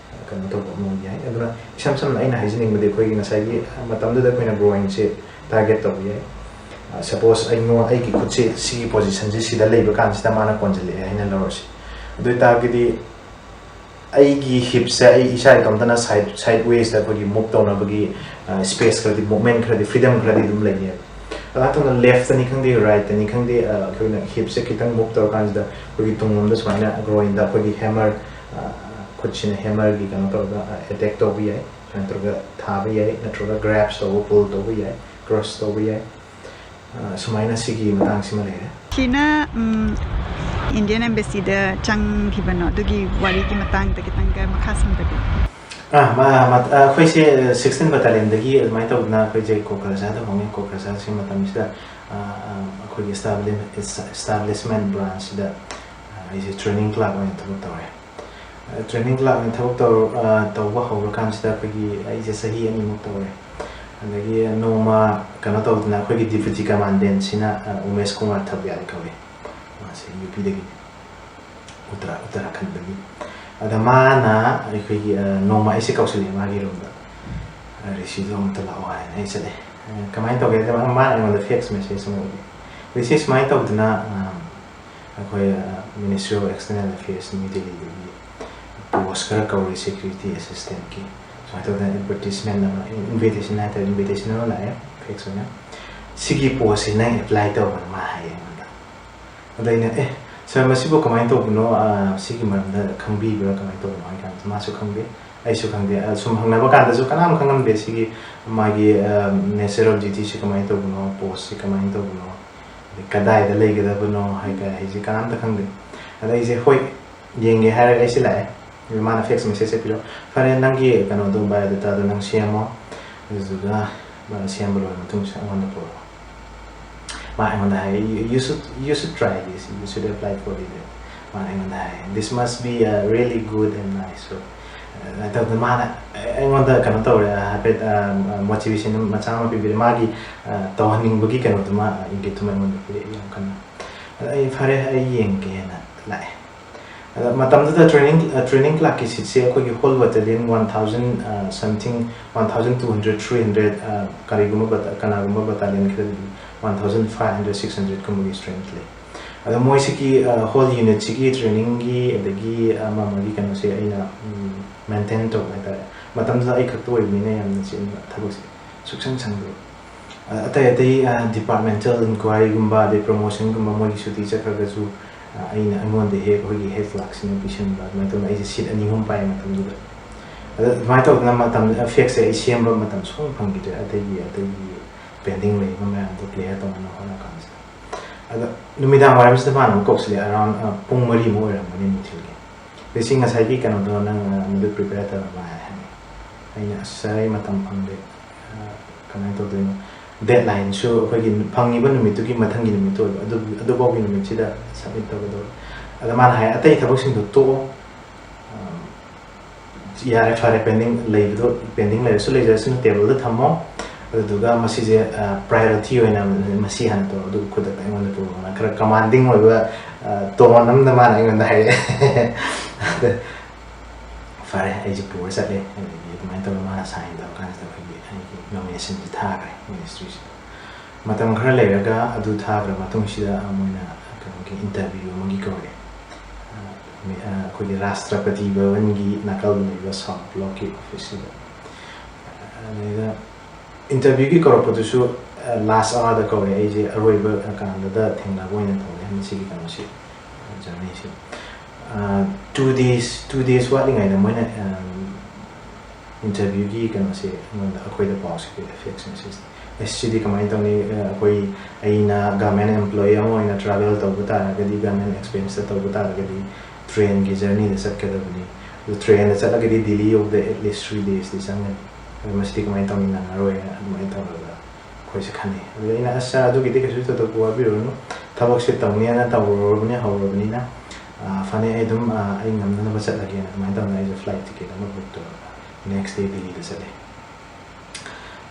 ꯀꯩꯅꯣ ꯇꯧꯕ ꯑꯃ ꯌꯥꯏ꯫ ꯑꯗꯨꯅ ꯏꯁꯝ ꯁꯝꯅ ꯑꯩꯅ ꯍꯥꯏꯖꯅꯤꯡꯕꯗꯤ ꯑꯩꯈꯣꯏꯒꯤ ꯉꯁꯥꯏꯒꯤ ꯃꯇꯝꯗꯨꯗ ꯑꯩꯈꯣꯏꯅ ꯒ꯭ꯔꯣꯏꯟꯁꯦ ꯇꯥꯔꯒꯦꯠ ꯇꯧꯕ ꯌꯥꯏ꯫ ꯁꯄꯣꯁ ꯑꯩꯉꯣꯟ ꯑꯩꯒꯤ ꯈꯨꯠꯁꯦ ꯁꯤꯒꯤ ꯄꯣꯖꯤꯁꯟꯁꯦ ꯁꯤꯗ ꯂꯩꯕ ꯀꯥꯟꯁꯤꯗ ꯃꯥꯅ ꯀꯣꯟꯁꯤꯜꯂꯛꯑꯦ ꯍꯥꯏꯅ ꯂꯧꯔꯁꯤ꯫ ꯑꯗꯨ ꯑꯣꯏꯇꯥꯔꯒꯗꯤ ꯑꯩꯒꯤ ꯍꯤꯞꯁꯦ ꯑꯩ ꯏꯁꯥ ꯏꯇꯣꯝꯇꯅ ꯁꯥꯏꯠ ꯁꯥꯏꯠ ꯋꯦꯁꯇ ꯑꯩꯈꯣꯏꯒꯤ ꯃꯨꯞ ꯇꯧꯅꯕꯒꯤ ꯁ꯭ꯄꯦꯁ ꯈꯔꯗꯤ, ꯃꯨꯞꯃꯦꯟ ꯈꯔꯗꯤ, ꯐ꯭ꯔꯤꯗꯝ ꯈꯔꯗꯤ ꯑꯗꯨꯝ ꯂꯩꯅꯦꯕ꯫ ꯑꯗꯨ ꯅꯠꯇꯅ ꯂꯦꯐꯇꯅꯤ ꯈꯪꯗꯦ, ꯔꯥꯏꯠꯇꯅꯤ ꯈꯪꯗꯦ, ꯑꯩꯈꯣꯏꯅ ꯍꯤꯞꯁꯦ ꯈꯤꯇꯪ ꯃꯨꯞ ꯇꯧꯔꯀꯥꯟꯁꯤꯗ ꯑꯩꯈꯣꯏꯒꯤ ꯇꯨꯡꯂꯣꯝꯗ ꯁꯨꯃꯥꯏꯅ ꯒ꯭ꯔꯣꯏꯟꯗ ꯑꯩꯈꯣꯏꯒꯤ ꯍꯦꯃꯔ, ꯈꯨꯠꯁꯤꯅ ꯍꯦꯃꯔꯒꯤ ꯀꯩꯅꯣ ꯇꯧꯔꯒ ꯑꯦꯇꯦꯛ ꯇꯧꯕ ꯌꯥꯏ꯫ ꯁꯨꯃꯥꯏꯅ ꯇꯧꯔꯒ ꯊꯥꯕ ꯌꯥꯏ, ꯅꯠꯇ꯭ꯔꯒ ꯒ꯭ꯔꯦꯞꯁ ꯇꯧꯕ, ꯄꯨꯜ ꯇꯧꯕ ꯌꯥꯏ, ꯀ꯭ꯔꯁ ꯇꯧꯕ ꯌꯥꯏ꯫ ꯁꯨꯃꯥꯏꯅ ꯁꯤꯒꯤ ꯃꯇꯥꯡꯁꯤꯃ ꯂꯩꯔꯦ꯫ ꯁꯤꯅ ꯏꯟꯗꯤꯌꯟ ꯑꯦꯝꯕꯦꯁꯤꯗ ꯆꯪꯈꯤꯕꯅꯣ, ꯑꯗꯨꯒꯤ ꯋꯥꯔꯤꯒꯤ ꯃꯇꯥꯡꯗ ꯈꯤꯇꯪꯒ ꯃꯈꯥ ꯁꯝꯊꯕꯤꯌꯨ꯫ ꯑꯥ, ꯃ-, ꯃ-, ꯑ, ꯑꯩꯈꯣꯏꯁꯦ sixteen battalionꯗꯒꯤ ꯑꯗꯨꯃꯥꯏꯅ ꯇꯧꯗꯅ ꯑꯩꯈꯣꯏꯁꯦ ꯀꯣꯀ꯭ꯔꯥꯖꯥꯔꯗ ꯍꯣꯡꯉꯦ꯫ ꯀꯣꯀ꯭ꯔꯥꯖꯥꯔꯁꯦ ꯃꯇꯝꯁꯤꯗ, ꯑ, ꯑ, ꯑꯩꯈꯣꯏꯒꯤ establishment, establishment branchꯁꯤꯗ, ꯑ, ꯑꯩꯁꯦ training clerk ꯑꯣꯏꯅ ꯊꯕꯛ ꯇꯧꯔꯦ꯫ ꯑ, training clerk ꯑꯣꯏꯅ ꯊꯕꯛ ꯇꯧꯔ-, ꯑ, ꯇꯧꯕ ꯍꯧꯔꯀꯥꯟꯁꯤꯗ ꯑꯩꯈꯣꯏꯒꯤ ꯑꯩꯁꯦ ꯆꯍꯤ ꯑꯅꯤꯃꯨꯛ ꯇꯧꯔꯦ꯫ ꯑꯗꯒꯤ ꯅꯣꯡꯃ ꯀꯩꯅꯣ ꯇꯧꯗꯅ ꯑꯩꯈꯣꯏꯒꯤ deputy commandantꯁꯤꯅ, ꯑ, ꯎꯃꯦꯁ ꯀꯨꯃꯥꯔ ꯊꯕ꯭ꯌꯥꯜ ꯀꯧꯏ꯫ ꯃꯥꯁꯦ UPꯗꯒꯤꯅꯤ꯫ ꯎꯠꯇꯔꯥ-, ꯎꯠꯇꯔꯥꯈꯟꯗꯒꯤ꯫ ꯑꯗ ꯃꯥꯅ ꯑꯩꯈꯣꯏꯒꯤ, ꯑ, ꯅꯣꯡꯃ ꯑꯩꯁꯦ ꯀꯧꯁꯤꯜꯂꯛꯑꯦ ꯃꯥꯒꯤ roomꯗ꯫ ꯑ, "ꯔꯤꯁꯤꯗꯣ ꯑꯃꯨꯛꯇ ꯂꯥꯛꯑꯣ" ꯍꯥꯏꯅ ꯑꯩ ꯆꯠꯂꯦ꯫ ꯑ, ꯀꯃꯥꯏꯅ ꯇꯧꯒꯦ ꯍꯥꯏꯗ ꯃꯥ-, ꯃꯥꯅ ꯑꯩꯉꯣꯟꯗ fax message ꯑꯃ ꯎꯠꯂꯦ꯫ "ꯔꯤꯁꯤ, ꯁꯨꯃꯥꯏꯅ ꯇꯧꯗꯅ, ꯑ, ꯑꯩꯈꯣꯏ, ꯑ, Ministry of External Affairs New Delhiꯗꯒꯤ post ꯈꯔ ꯀꯧꯔꯤ security assistantꯀꯤ꯫ ꯁꯨꯃꯥꯏꯅ ꯇꯧꯗꯅ advertisement ꯑꯃ, invitation ꯍꯥꯏꯇꯥꯔꯦ, invitation ꯑꯃ ꯂꯥꯛꯑꯦ fax ꯑꯣꯏꯅ꯫ ꯁꯤꯒꯤ postꯁꯤ ꯅꯪ apply ꯇꯧꯔꯣꯅ" ꯃꯥ ꯍꯥꯏꯌꯦ ꯑꯩꯉꯣꯟꯗ꯫ ꯑꯗ ꯑꯩꯅ, "ꯑꯦ, sir, ꯃꯁꯤꯕꯨ ꯀꯃꯥꯏꯅ ꯇꯧꯕꯅꯣ? ꯑ, ꯁꯤꯒꯤ ꯃꯔꯝꯗ ꯈꯪꯕꯤꯕ꯭ꯔꯥ, ꯀꯃꯥꯏꯅ ꯇꯧꯕꯅꯣ?" ꯍꯥꯏ ꯀꯥꯟꯗ ꯃꯥꯁꯨ ꯈꯪꯗꯦ, ꯑꯩꯁꯨ ꯈꯪꯗꯦ꯫ ꯑ, ꯁꯨꯝ ꯍꯪꯅꯕ ꯀꯥꯟꯗꯁꯨ ꯀꯅꯥꯝ ꯈꯪꯉꯝꯗꯦ ꯁꯤꯒꯤ ꯃꯥꯒꯤ, ꯑ, nature of dutyꯁꯤ ꯀꯃꯥꯏꯅ ꯇꯧꯕꯅꯣ, postꯁꯤ ꯀꯃꯥꯏꯅ ꯇꯧꯕꯅꯣ, ꯑꯗꯩ ꯀꯗꯥꯏꯗ ꯂꯩꯒꯗꯕꯅꯣ ꯍꯥꯏ ꯀꯥꯏ ꯍꯥꯏꯁꯦ ꯀꯅꯥꯝꯇ ꯈꯪꯗꯦ꯫ ꯑꯗ ꯑꯩꯁꯦ, "ꯍꯣꯏ, ꯌꯦꯡꯒꯦ" ꯍꯥꯏꯔꯒ ꯑꯩꯁꯦ ꯂꯥꯛꯑꯦ꯫ ꯑꯗꯨ ꯃꯥꯅ fax message ꯄꯤꯔꯛꯑꯣ, "ꯐꯔꯦ, ꯅꯪꯒꯤ ꯀꯩꯅꯣꯗꯣ, biodatꯥꯗꯣ ꯅꯪ ꯁꯦꯝꯃꯣ, ꯑꯗꯨꯗꯨꯒ, ꯑ, ꯁꯦꯝꯕ ꯂꯣꯏꯔ ꯃꯇꯨꯡꯁꯤꯗ ꯑꯩꯉꯣꯟꯗ ꯄꯨꯔꯛꯑꯣ"꯫ ꯃꯥ ꯑꯩꯉꯣꯟꯗ ꯍꯥꯏ, "You, you should, you should try this, you should apply for it"꯫ ꯃꯥꯅ ꯑꯩꯉꯣꯟꯗ ꯍꯥꯏ, "This must be, uh, really good and nice." So, ꯑꯗꯨꯃꯥꯏꯅ ꯇꯧꯗꯅ ꯃꯥꯅ ꯑꯩꯉꯣꯟꯗ ꯀꯩꯅꯣ ꯇꯧꯔꯦ, ꯍꯥꯏꯐꯦꯠ, ꯑ, motivation ꯃꯆꯥ ꯑꯃ ꯄꯤꯕꯤꯔꯦ꯫ ꯃꯥꯒꯤ, ꯑ, ꯇꯧꯍꯟꯅꯤꯡꯕꯒꯤ ꯀꯩꯅꯣꯗꯨꯃ, ꯑ, ꯏꯪꯒꯤꯠꯇꯨꯃ ꯑꯩꯉꯣꯟꯗ ꯄꯤꯔꯛꯑꯦ ꯌꯥꯝ ꯀꯟꯅ꯫ ꯑꯗ ꯑꯩ, "ꯐꯔꯦ, ꯑꯩ ꯌꯦꯡꯒꯦꯅ" ꯂꯥꯛꯑꯦ꯫ ꯑꯗ ꯃꯇꯝꯗꯨꯗ training, ꯑ, training clerkꯀꯤ seatꯁꯦ ꯑꯩꯈꯣꯏꯒꯤ whole battalion one thousand, ꯑ, something, one thousand two hundred, three hundred, ꯑ, ꯀꯔꯤꯒꯨꯝꯕ bata-, ꯀꯅꯥꯒꯨꯝꯕ battalion ꯈꯔꯗꯤ one thousand five hundred, six hundred ꯀꯨꯝꯕꯒꯤ strength ꯂꯩ꯫ ꯑꯗ ꯃꯣꯏꯁꯤꯒꯤ, ꯑ, whole unitꯁꯤꯒꯤ trainingꯒꯤ ꯑꯗꯒꯤ ꯑꯃ ꯑꯃꯒꯤ ꯀꯩꯅꯣꯁꯦ ꯑꯩꯅ, ꯎꯝ, maintain ꯇꯧꯕ ꯍꯥꯏꯇꯥꯔꯦ꯫ ꯃꯇꯝꯗꯨꯗ ꯑꯩ ꯈꯛꯇ ꯑꯣꯏꯕꯅꯤꯅ ꯌꯥꯝꯅ ꯆꯤꯟꯕ ꯊꯕꯛꯁꯦ ꯁꯨꯛꯁꯪ ꯁꯪꯗꯕ꯫ ꯑ, ꯑꯇꯩ ꯑꯇꯩ, ꯑ, departmental inquiryꯒꯨꯝꯕ, ꯑꯗꯩ promotionꯒꯨꯝꯕ ꯃꯣꯏꯒꯤ ꯁꯨꯇꯤ ꯆꯠꯈ꯭ꯔꯒꯁꯨ, ꯑ, ꯑꯩꯅ, ꯑꯩꯉꯣꯟꯗ ꯍꯦꯛ ꯑꯩꯈꯣꯏꯒꯤ head clerkꯁꯤꯅ ꯄꯤꯁꯤꯟꯕ, ꯑꯗꯨꯃꯥꯏꯅ ꯇꯧꯗꯅ ꯑꯩꯁꯦ seat ꯑꯅꯤ ꯑꯍꯨꯝ ꯄꯥꯏ ꯃꯇꯝꯗꯨꯗ꯫ ꯑꯗ ꯑꯗꯨꯃꯥꯏꯅ ꯇꯧꯗꯅ ꯃꯇꯝꯗꯨꯗ faxꯁꯦ ꯑꯩ ꯁꯦꯝꯕ ꯃꯇꯝ ꯁꯨꯡꯐꯪ ꯐꯪꯈꯤꯗ꯭ꯔꯦ, ꯑꯇꯩꯒꯤ, ꯑꯇꯩꯒꯤ pending ꯂꯩꯕ ꯃꯌꯥꯝꯗꯣ clear ꯇꯧꯅꯕ ꯍꯣꯠꯅ ꯀꯥꯟꯁꯤꯗ꯫ ꯑꯗ ꯅꯨꯃꯤꯗꯥꯡ ꯋꯥꯏꯔꯝꯁꯤꯗ ꯃꯥꯅ ꯑꯃꯨꯛ ꯀꯧꯁꯤꯜꯂꯛꯑꯦ, around, ꯑ, ꯄꯨꯡ ꯃꯔꯤꯃꯨꯛ ꯑꯣꯏꯔꯝꯒꯅꯤ ꯅꯨꯡꯊꯤꯜꯒꯤ꯫ "ꯔꯤꯁꯤ, ꯉꯁꯥꯏꯒꯤ ꯀꯩꯅꯣꯗꯣ ꯅꯪ, ꯑ, ꯃꯗꯨ prepare ꯇꯧꯔꯕ?" ꯍꯥꯏ꯫ ꯑꯩꯅ, "ꯑꯁ ꯁꯥꯔ, ꯑꯩ ꯃꯇꯝ ꯐꯪꯗꯦ, ꯑ, ꯀꯃꯥꯏꯅ ꯇꯧꯗꯣꯏꯅꯣ?" ꯗꯦꯠꯂꯥꯏꯟꯁꯨ ꯑꯩꯈꯣꯏꯒꯤ ꯐꯪꯉꯤꯕ ꯅꯨꯃꯤꯠꯇꯨꯒꯤ ꯃꯊꯪꯒꯤ ꯅꯨꯃꯤꯠꯇꯨ ꯑꯣꯏꯕ, ꯑꯗꯨ, ꯑꯗꯨꯐꯥꯎꯒꯤ ꯅꯨꯃꯤꯠꯁꯤꯗ ꯁꯕꯃꯤꯠ ꯇꯧꯒꯗꯧꯕ꯫ ꯑꯗ ꯃꯥꯅ ꯍꯥꯏ, "ꯑꯇꯩ ꯊꯕꯛꯁꯤꯡꯗꯣ ꯇꯣꯛꯑꯣ, ꯑ, ꯌꯥꯔꯦ, ꯐꯔꯦ, ꯄꯦꯟꯗꯤꯡ ꯂꯩꯕꯗꯣ, ꯄꯦꯟꯗꯤꯡ ꯂꯩꯔꯁꯨ ꯂꯩꯖꯔꯁꯅꯨ, ꯇꯦꯕꯜꯗ ꯊꯝꯃꯣ, ꯑꯗꯨꯗꯨꯒ ꯃꯁꯤꯁꯦ, ꯑ, ꯄ꯭ꯔꯥꯏꯌꯣꯔꯤꯇꯤ ꯑꯣꯏꯅ ꯃꯁꯤ ꯍꯥꯟꯅ ꯇꯧꯔꯣ, ꯑꯗꯨꯒ ꯈꯨꯗꯛꯇ ꯑꯩꯉꯣꯟꯗ ꯄꯨꯔꯛꯑꯣꯅ" ꯈꯔ ꯀꯃꯥꯟꯗꯤꯡ ꯑꯣꯏꯕ, ꯑ, ꯇꯣꯟ ꯑꯃꯗ ꯃꯥꯅ ꯑꯩꯉꯣꯟꯗ ꯍꯥꯏꯔꯛꯑꯦ꯫ ꯑꯗ ꯐꯔꯦ, ꯑꯩꯁꯦ ꯄꯨꯔ ꯆꯠꯂꯦ꯫ ꯑꯗꯒꯤ ꯑꯗꯨꯃꯥꯏꯅ ꯇꯧꯔꯒ ꯃꯥꯅ ꯁꯥꯏꯟ ꯇꯧꯔꯀꯥꯟꯁꯤꯗ ꯑꯩꯈꯣꯏꯒꯤ ꯑꯩꯒꯤ ꯅꯣꯃꯤꯅꯦꯁꯟꯁꯦ ꯊꯥꯈ꯭ꯔꯦ ꯃꯤꯅꯤꯁꯇ꯭ꯔꯤꯁꯤꯗ꯫ ꯃꯇꯝ ꯈꯔ ꯂꯩꯔꯒ, ꯑꯗꯨ ꯊꯥꯈ꯭ꯔ ꯃꯇꯨꯡꯁꯤꯗ ꯃꯣꯏꯅ ꯀꯩꯅꯣꯒꯤ ꯏꯟꯇꯔꯚ꯭ꯌꯨ ꯑꯃꯒꯤ ꯀꯧꯔꯛꯑꯦ꯫ ꯑ, ꯃꯤ-, ꯑ, ꯑꯩꯈꯣꯏꯒꯤ ꯔꯥꯁꯇ꯭ꯔꯄꯇꯤ ꯚꯕꯟꯒꯤ ꯅꯥꯀꯜꯗ ꯂꯩꯕ ꯁꯥꯎꯠ ꯕ꯭ꯂꯣꯛꯀꯤ ꯑꯣꯐꯤꯁꯁꯤꯗ꯫ ꯑꯗꯩꯗ ꯏꯟꯇꯔꯚ꯭ꯌꯨꯒꯤ ꯀꯧꯔꯛꯄꯗꯨꯁꯨ, ꯑ, ꯂꯥꯁ ꯑꯋꯥꯔꯗ ꯀꯧꯔꯦ꯫ ꯑꯩꯁꯦ ꯑꯔꯣꯏꯕ ꯀꯥꯟꯗꯗ ꯊꯦꯡꯅꯕ ꯑꯣꯏꯅ ꯇꯧꯔꯦ ꯃꯁꯤꯒꯤ ꯀꯩꯅꯣꯁꯤ, ꯖꯔꯅꯤꯁꯤ꯫ ꯑ, ꯇꯨ ꯗꯦꯖ, ꯇꯨ ꯗꯦꯖ ꯋꯥꯠꯂꯤꯉꯩꯗ ꯃꯣꯏꯅ, ꯑ, ꯏꯟꯇꯔꯚ꯭ꯌꯨꯒꯤ ꯀꯩꯅꯣꯁꯦ ꯑꯩꯉꯣꯟꯗ, ꯑꯩꯈꯣꯏꯗ ꯄꯥꯎꯁꯦ ꯄꯤꯔꯛꯑꯦ, ꯐꯦꯛꯁ ꯃꯦꯁꯦꯖ꯫ ꯑꯦꯁ, ꯁꯤꯗꯤ ꯀꯃꯥꯏꯅ ꯇꯧꯅꯤ? ꯑ, ꯑꯩꯈꯣꯏ, ꯑꯩꯅ ꯒꯚꯔꯟꯃꯦꯟ ꯑꯦꯝꯄ꯭ꯂꯣꯌꯤ ꯑꯃ ꯑꯣꯏꯅ ꯇ꯭ꯔꯥꯚꯦꯜ ꯇꯧꯕ ꯇꯥꯔꯒꯗꯤ, ꯒꯚꯔꯟꯃꯦꯟ ꯑꯦꯛꯁꯄꯦꯟꯁꯇ ꯇꯧꯕ ꯇꯥꯔꯒꯗꯤ, ꯇ꯭ꯔꯦꯟꯒꯤ ꯖꯔꯅꯤꯗ ꯆꯠꯀꯗꯕꯅꯤ꯫ ꯑꯗꯨ ꯇ꯭ꯔꯦꯟꯗ ꯆꯠꯂꯒꯗꯤ ꯗꯤꯜꯂꯤ ꯌꯧꯕꯗ ꯑꯦꯠ ꯂꯤꯁ ꯊ꯭ꯔꯤ ꯗꯦꯖꯇꯤ ꯆꯪꯒꯅꯤ꯫ ꯑꯗꯨ ꯃꯁꯤꯗꯤ ꯀꯃꯥꯏꯅ ꯇꯧꯅꯤ? ꯅꯪꯉꯔꯣꯏꯅ ꯑꯗꯨꯃꯥꯏꯅ ꯇꯧꯔꯒ ꯑꯩꯈꯣꯏꯁꯦ ꯈꯟꯅꯩ꯫ ꯑꯗꯨꯗ ꯑꯩꯅ, "ꯑꯁ ꯁꯥꯔ, ꯑꯗꯨꯒꯤꯗꯤ ꯀꯩꯁꯨ ꯊꯣꯏꯗꯣꯛꯄ ꯋꯥꯕꯤꯔꯨꯔꯅꯨ, ꯊꯕꯛꯁꯦ ꯇꯧꯅꯦꯅ ꯇꯧꯔꯨꯔꯕꯅꯤ, ꯍꯧꯔꯕꯅꯤꯅ, ꯑ, ꯐꯅꯤ, ꯑꯩ ꯑꯗꯨꯝ, ꯑ, ꯑꯩ ꯉꯝꯅꯅꯕ ꯆꯠꯂꯒꯦꯅ" ꯑꯗꯨꯃꯥꯏꯅ ꯇꯧꯗꯅ ꯑꯩꯁꯦ ꯐ꯭ꯂꯥꯏꯠ ꯇꯤꯀꯦꯠ ꯑꯃ ꯕꯨꯛ ꯇꯧꯔꯒ ꯅꯦꯛꯁ ꯗꯦ ꯗꯤꯜꯂꯤꯗ ꯆꯠꯂꯦ꯫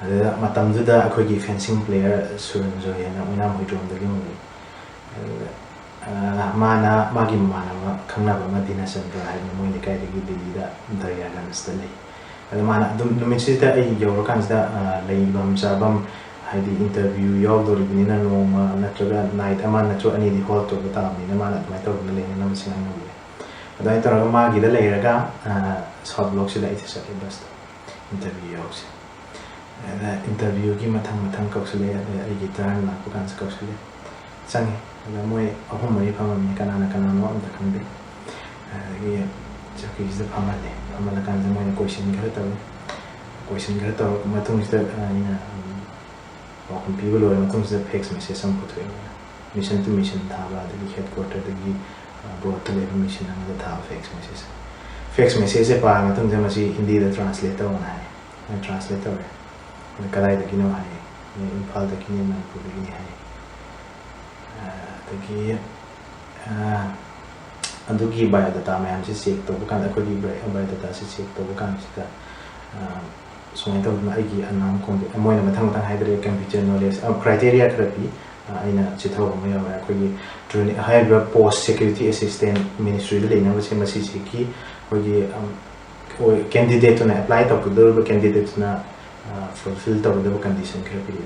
ꯑꯗꯨꯗ ꯃꯇꯝꯗꯨꯗ ꯑꯩꯈꯣꯏꯒꯤ ꯐꯦꯟꯁꯤꯡ ꯄ꯭ꯂꯦꯌꯔ ꯁꯨꯔꯟꯖꯣꯏ ꯍꯥꯏꯅ ꯑꯣꯏꯅꯥꯝ ꯍꯨꯏꯗ꯭ꯔꯣꯝꯗꯒꯤ ꯑꯃ ꯂꯩ꯫ ꯑꯗꯨꯗ, ꯑ, ꯃꯥꯅ ꯃꯥꯒꯤ ꯃꯃꯥꯟꯅꯕ ꯈꯪꯅꯕ ꯑꯃ ꯗꯤꯅꯆꯟꯗ꯭ꯔ ꯍꯥꯏꯅ ꯃꯣꯏ ꯂꯩꯀꯥꯏꯗꯒꯤ ꯗꯤꯜꯂꯤꯗ ꯗꯔꯌꯥꯒꯟꯖꯇ ꯂꯩ꯫ ꯑꯗꯣ ꯃꯥꯅ ꯑꯗꯨꯝ ꯅꯨꯃꯤꯠꯁꯤꯗ ꯑꯩ ꯌꯧꯔꯀꯥꯟꯁꯤꯗ, ꯑ, ꯂꯩꯐꯝ ꯆꯥꯐꯝ, ꯍꯥꯏꯗꯤ ꯏꯟꯇꯔꯚ꯭ꯌꯨ ꯌꯥꯎꯗꯣꯔꯤꯕꯅꯤꯅ ꯅꯣꯡꯃ ꯅꯠꯇ꯭ꯔꯒ ꯅꯥꯏꯠ ꯑꯃ ꯅꯠꯇ꯭ꯔꯒ ꯑꯅꯤꯗꯤ ꯍꯣꯜ ꯇꯧꯕ ꯇꯥꯕꯅꯤꯅ ꯃꯥꯅ ꯑꯗꯨꯃꯥꯏꯅ ꯇꯧꯗꯅ ꯂꯩꯅꯅꯕ ꯁꯤꯟ ꯉꯝꯃꯦ꯫ ꯑꯗꯨꯃꯥꯏꯅ ꯇꯧꯔꯒ ꯃꯥꯒꯤꯗ ꯂꯩꯔꯒ, ꯑ, ꯁꯥꯎꯠ ꯕ꯭ꯂꯣꯛꯁꯤꯗ ꯑꯩꯁꯦ ꯆꯠꯂꯦ ꯕꯁꯇ ꯏꯟꯇꯔꯚ꯭ꯌꯨ ꯌꯥꯎꯁꯦ꯫ ꯑꯗ ꯏꯟꯇꯔꯚ꯭ꯌꯨꯒꯤ ꯃꯊꯪ ꯃꯊꯪ ꯀꯧꯁꯤꯜꯂꯛꯑꯦ꯫ ꯑꯗ ꯑꯩꯒꯤ ꯇꯔꯟ ꯂꯥꯛꯄ ꯀꯥꯟꯁꯤ ꯀꯧꯁꯤꯜꯂꯛꯑꯦ꯫ ꯆꯪꯉꯦ꯫ ꯑꯗ ꯃꯣꯏ ꯑꯍꯨꯝ ꯃꯔꯤ ꯐꯝꯃꯝꯃꯤ, ꯀꯅꯥꯅ ꯀꯅꯥꯅꯣ ꯑꯝꯇ ꯈꯪꯗꯦ꯫ ꯑꯗꯒꯤ ꯆꯧꯀꯤꯁꯤꯗ ꯐꯝꯍꯜꯂꯦ꯫ ꯐꯝꯍꯜꯂꯀꯥꯟꯁꯤꯗ ꯃꯣꯏꯅ ꯀꯣꯏꯁꯟ ꯈꯔ ꯇꯧꯋꯦ꯫ ꯀꯣꯏꯁꯟ ꯈꯔ ꯇꯧꯔꯕ ꯃꯇꯨꯡꯁꯤꯗ ꯑꯩꯅ, ꯎꯝ, ꯄꯥꯎꯈꯨꯝ ꯄꯤꯕ ꯂꯣꯏꯔ ꯃꯇꯨꯡꯁꯤꯗ ꯐꯦꯛꯁ ꯃꯦꯁꯦꯖ ꯑꯃ ꯄꯨꯊꯣꯛꯑꯦ ꯃꯣꯏꯅ꯫ ꯃꯤꯁꯟ ꯇꯨ ꯃꯤꯁꯟ ꯊꯥꯕ, ꯑꯗꯒꯤ ꯍꯦꯗ ꯀ꯭ꯋꯥꯇꯔꯗꯒꯤ, ꯑ, ꯕ꯭ꯔꯣꯠꯇ ꯂꯩꯕ ꯃꯤꯁꯟ ꯑꯃꯗ ꯊꯥꯕ ꯐꯦꯛꯁ ꯃꯦꯁꯦꯖ꯫ ꯐꯦꯛꯁ ꯃꯦꯁꯦꯖꯁꯦ ꯄꯥꯔ ꯃꯇꯨꯡꯗ ꯃꯁꯤ ꯍꯤꯟꯗꯤꯗ ꯇ꯭ꯔꯥꯟꯁꯂꯦꯠ ꯇꯧꯔꯣꯅ ꯍꯥꯏ꯫ ꯑꯩꯅ ꯇ꯭ꯔꯥꯟꯁꯂꯦꯠ ꯇꯧꯔꯦ꯫ ꯑꯗ ꯀꯗꯥꯏꯗꯒꯤꯅꯣ ꯍꯥꯏ꯫ ꯑꯩꯅ ꯏꯝꯐꯥꯜꯗꯒꯤꯅꯤ, ꯃꯅꯤꯄꯨꯔꯗꯒꯤꯅꯤ ꯍꯥꯏ꯫ ꯑꯗꯒꯤ ꯑꯗꯨꯒꯤ ꯕꯥꯏꯑꯣꯗꯥꯇꯥ ꯃꯌꯥꯝꯁꯦ ꯆꯦꯛ ꯇꯧꯕ ꯀꯥꯟꯗ, ꯑꯩꯈꯣꯏꯒꯤ ꯕꯥꯏꯑꯣꯗꯥꯇꯥꯁꯦ ꯆꯦꯛ ꯇꯧꯕ ꯀꯥꯟꯁꯤꯗ ꯁꯨꯃꯥꯏꯅ ꯇꯧꯗꯅ ꯑꯩꯒꯤ ꯑꯅꯥꯝ ꯀꯣꯝꯕꯤ ꯃꯣꯏꯅ ꯃꯊꯪ ꯃꯊꯪ ꯍꯥꯏꯗꯔꯦ꯫ ꯀꯝꯄ꯭ꯌꯨꯇꯔ ꯅꯣꯂꯦꯖ ꯀ꯭ꯔꯥꯏꯇꯦꯔꯤꯌꯥ ꯈꯔ ꯄꯤ꯫ ꯑꯩꯅ ꯆꯤꯊꯍꯧꯕ ꯑꯃ ꯌꯥꯎꯔꯦ꯫ ꯑꯩꯈꯣꯏꯒꯤ ꯇ꯭ꯔꯦꯅꯤꯡ ꯍꯥꯏꯔꯤꯕ ꯄꯣꯁ ꯁꯦꯀ꯭ꯌꯨꯔꯤꯇꯤ ꯑꯦꯁꯤꯁꯇꯦꯟ ꯃꯤꯅꯤꯁꯇ꯭ꯔꯤꯗ ꯂꯩꯅꯕꯁꯦ, ꯃꯁꯤꯁꯤꯒꯤ ꯑꯩꯈꯣꯏꯒꯤ ꯀꯦꯟꯗꯤꯗꯦꯠꯇꯨꯅ, ꯑꯦꯄ꯭ꯂꯥꯏ ꯇꯧꯒꯗꯧꯔꯤꯕ ꯀꯦꯟꯗꯤꯗꯦꯠꯇꯨꯅ ꯐꯨꯜꯐꯤꯜ ꯇꯧꯒꯗꯕ ꯀꯟꯗꯤꯁꯟ ꯈꯔ ꯄꯤꯔꯤ꯫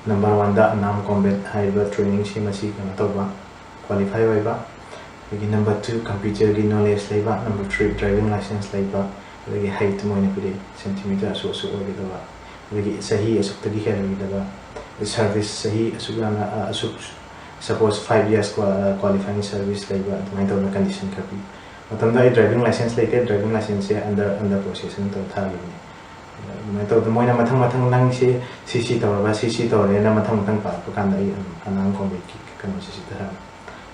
ꯅꯝꯕꯔ ꯋꯥꯟꯗ ꯑꯟꯑꯥꯝ ꯀꯣꯝꯕꯦꯠ ꯍꯥꯏꯔꯤꯕ ꯇ꯭ꯔꯦꯅꯤꯡꯁꯤ ꯃꯁꯤ ꯀꯩꯅꯣ ꯇꯧꯕ, ꯀ꯭ꯋꯥꯂꯤꯐꯥꯏ ꯑꯣꯏꯕ꯫ ꯑꯗꯒꯤ ꯅꯝꯕꯔ ꯇꯨ ꯀꯝꯄ꯭ꯌꯨꯇꯔꯒꯤ ꯅꯣꯂꯦꯖ ꯂꯩꯕ꯫ ꯅꯝꯕꯔ ꯊ꯭ꯔꯤ ꯗ꯭ꯔꯥꯏꯚꯤꯡ ꯂꯥꯏꯁꯦꯟꯁ ꯂꯩꯕ꯫ ꯑꯗꯒꯤ ꯍꯩꯠ ꯃꯣꯏꯅ ꯄꯤꯔꯛꯏ, ꯁꯦꯟꯇꯤꯃꯤꯇꯔ ꯑꯁꯨꯛ ꯑꯁꯨꯛ ꯑꯣꯏꯒꯗꯕ꯫ ꯑꯗꯒꯤ ꯆꯍꯤ ꯑꯁꯨꯛꯇꯒꯤ ꯍꯦꯜꯂꯣꯏꯗꯕ꯫ ꯁꯔꯚꯤꯁ ꯆꯍꯤ ꯑꯁꯨꯛ ꯌꯥꯝꯅ, ꯑ, ꯑꯁꯨꯛ, ꯁꯄꯣꯁ ꯐꯥꯏꯚ ꯌꯔꯁ ꯀ꯭ꯋꯥꯂꯤꯐꯥꯏꯡ ꯁꯔꯚꯤꯁ ꯂꯩꯕ, ꯑꯗꯨꯃꯥꯏꯅ ꯇꯧꯗꯅ ꯀꯟꯗꯤꯁꯟ ꯈꯔ ꯄꯤ꯫ ꯃꯇꯝꯗ ꯑꯩ ꯗ꯭ꯔꯥꯏꯚꯤꯡ ꯂꯥꯏꯁꯦꯟꯁ ꯂꯩꯇꯦ꯫ ꯗ꯭ꯔꯥꯏꯚꯤꯡ ꯂꯥꯏꯁꯦꯟꯁꯁꯦ ꯑꯟꯗꯔ ꯑꯟꯗꯔ ꯄ꯭ꯔꯣꯁꯦꯁꯤꯡ ꯇꯧꯔ ꯊꯥꯈꯤꯕꯅꯦ꯫ ꯑꯗꯨꯃꯥꯏꯅ ꯇꯧꯗꯅ ꯃꯣꯏꯅ ꯃꯊꯪ ꯃꯊꯪ ꯅꯪꯁꯦ ꯁꯤ ꯁꯤ ꯇꯧꯔꯕ, ꯁꯤ ꯁꯤ ꯇꯧꯔꯦꯅ ꯃꯊꯪ ꯃꯊꯪ ꯄꯥꯔꯛꯄ ꯀꯥꯟꯗ ꯑꯩ ꯑꯗꯨꯝ ꯑꯟꯑꯥꯝ ꯀꯣꯝꯕꯦꯠꯀꯤ ꯀꯩꯅꯣꯁꯦ ꯁꯤꯗ ꯊꯥꯔꯝꯃꯦ꯫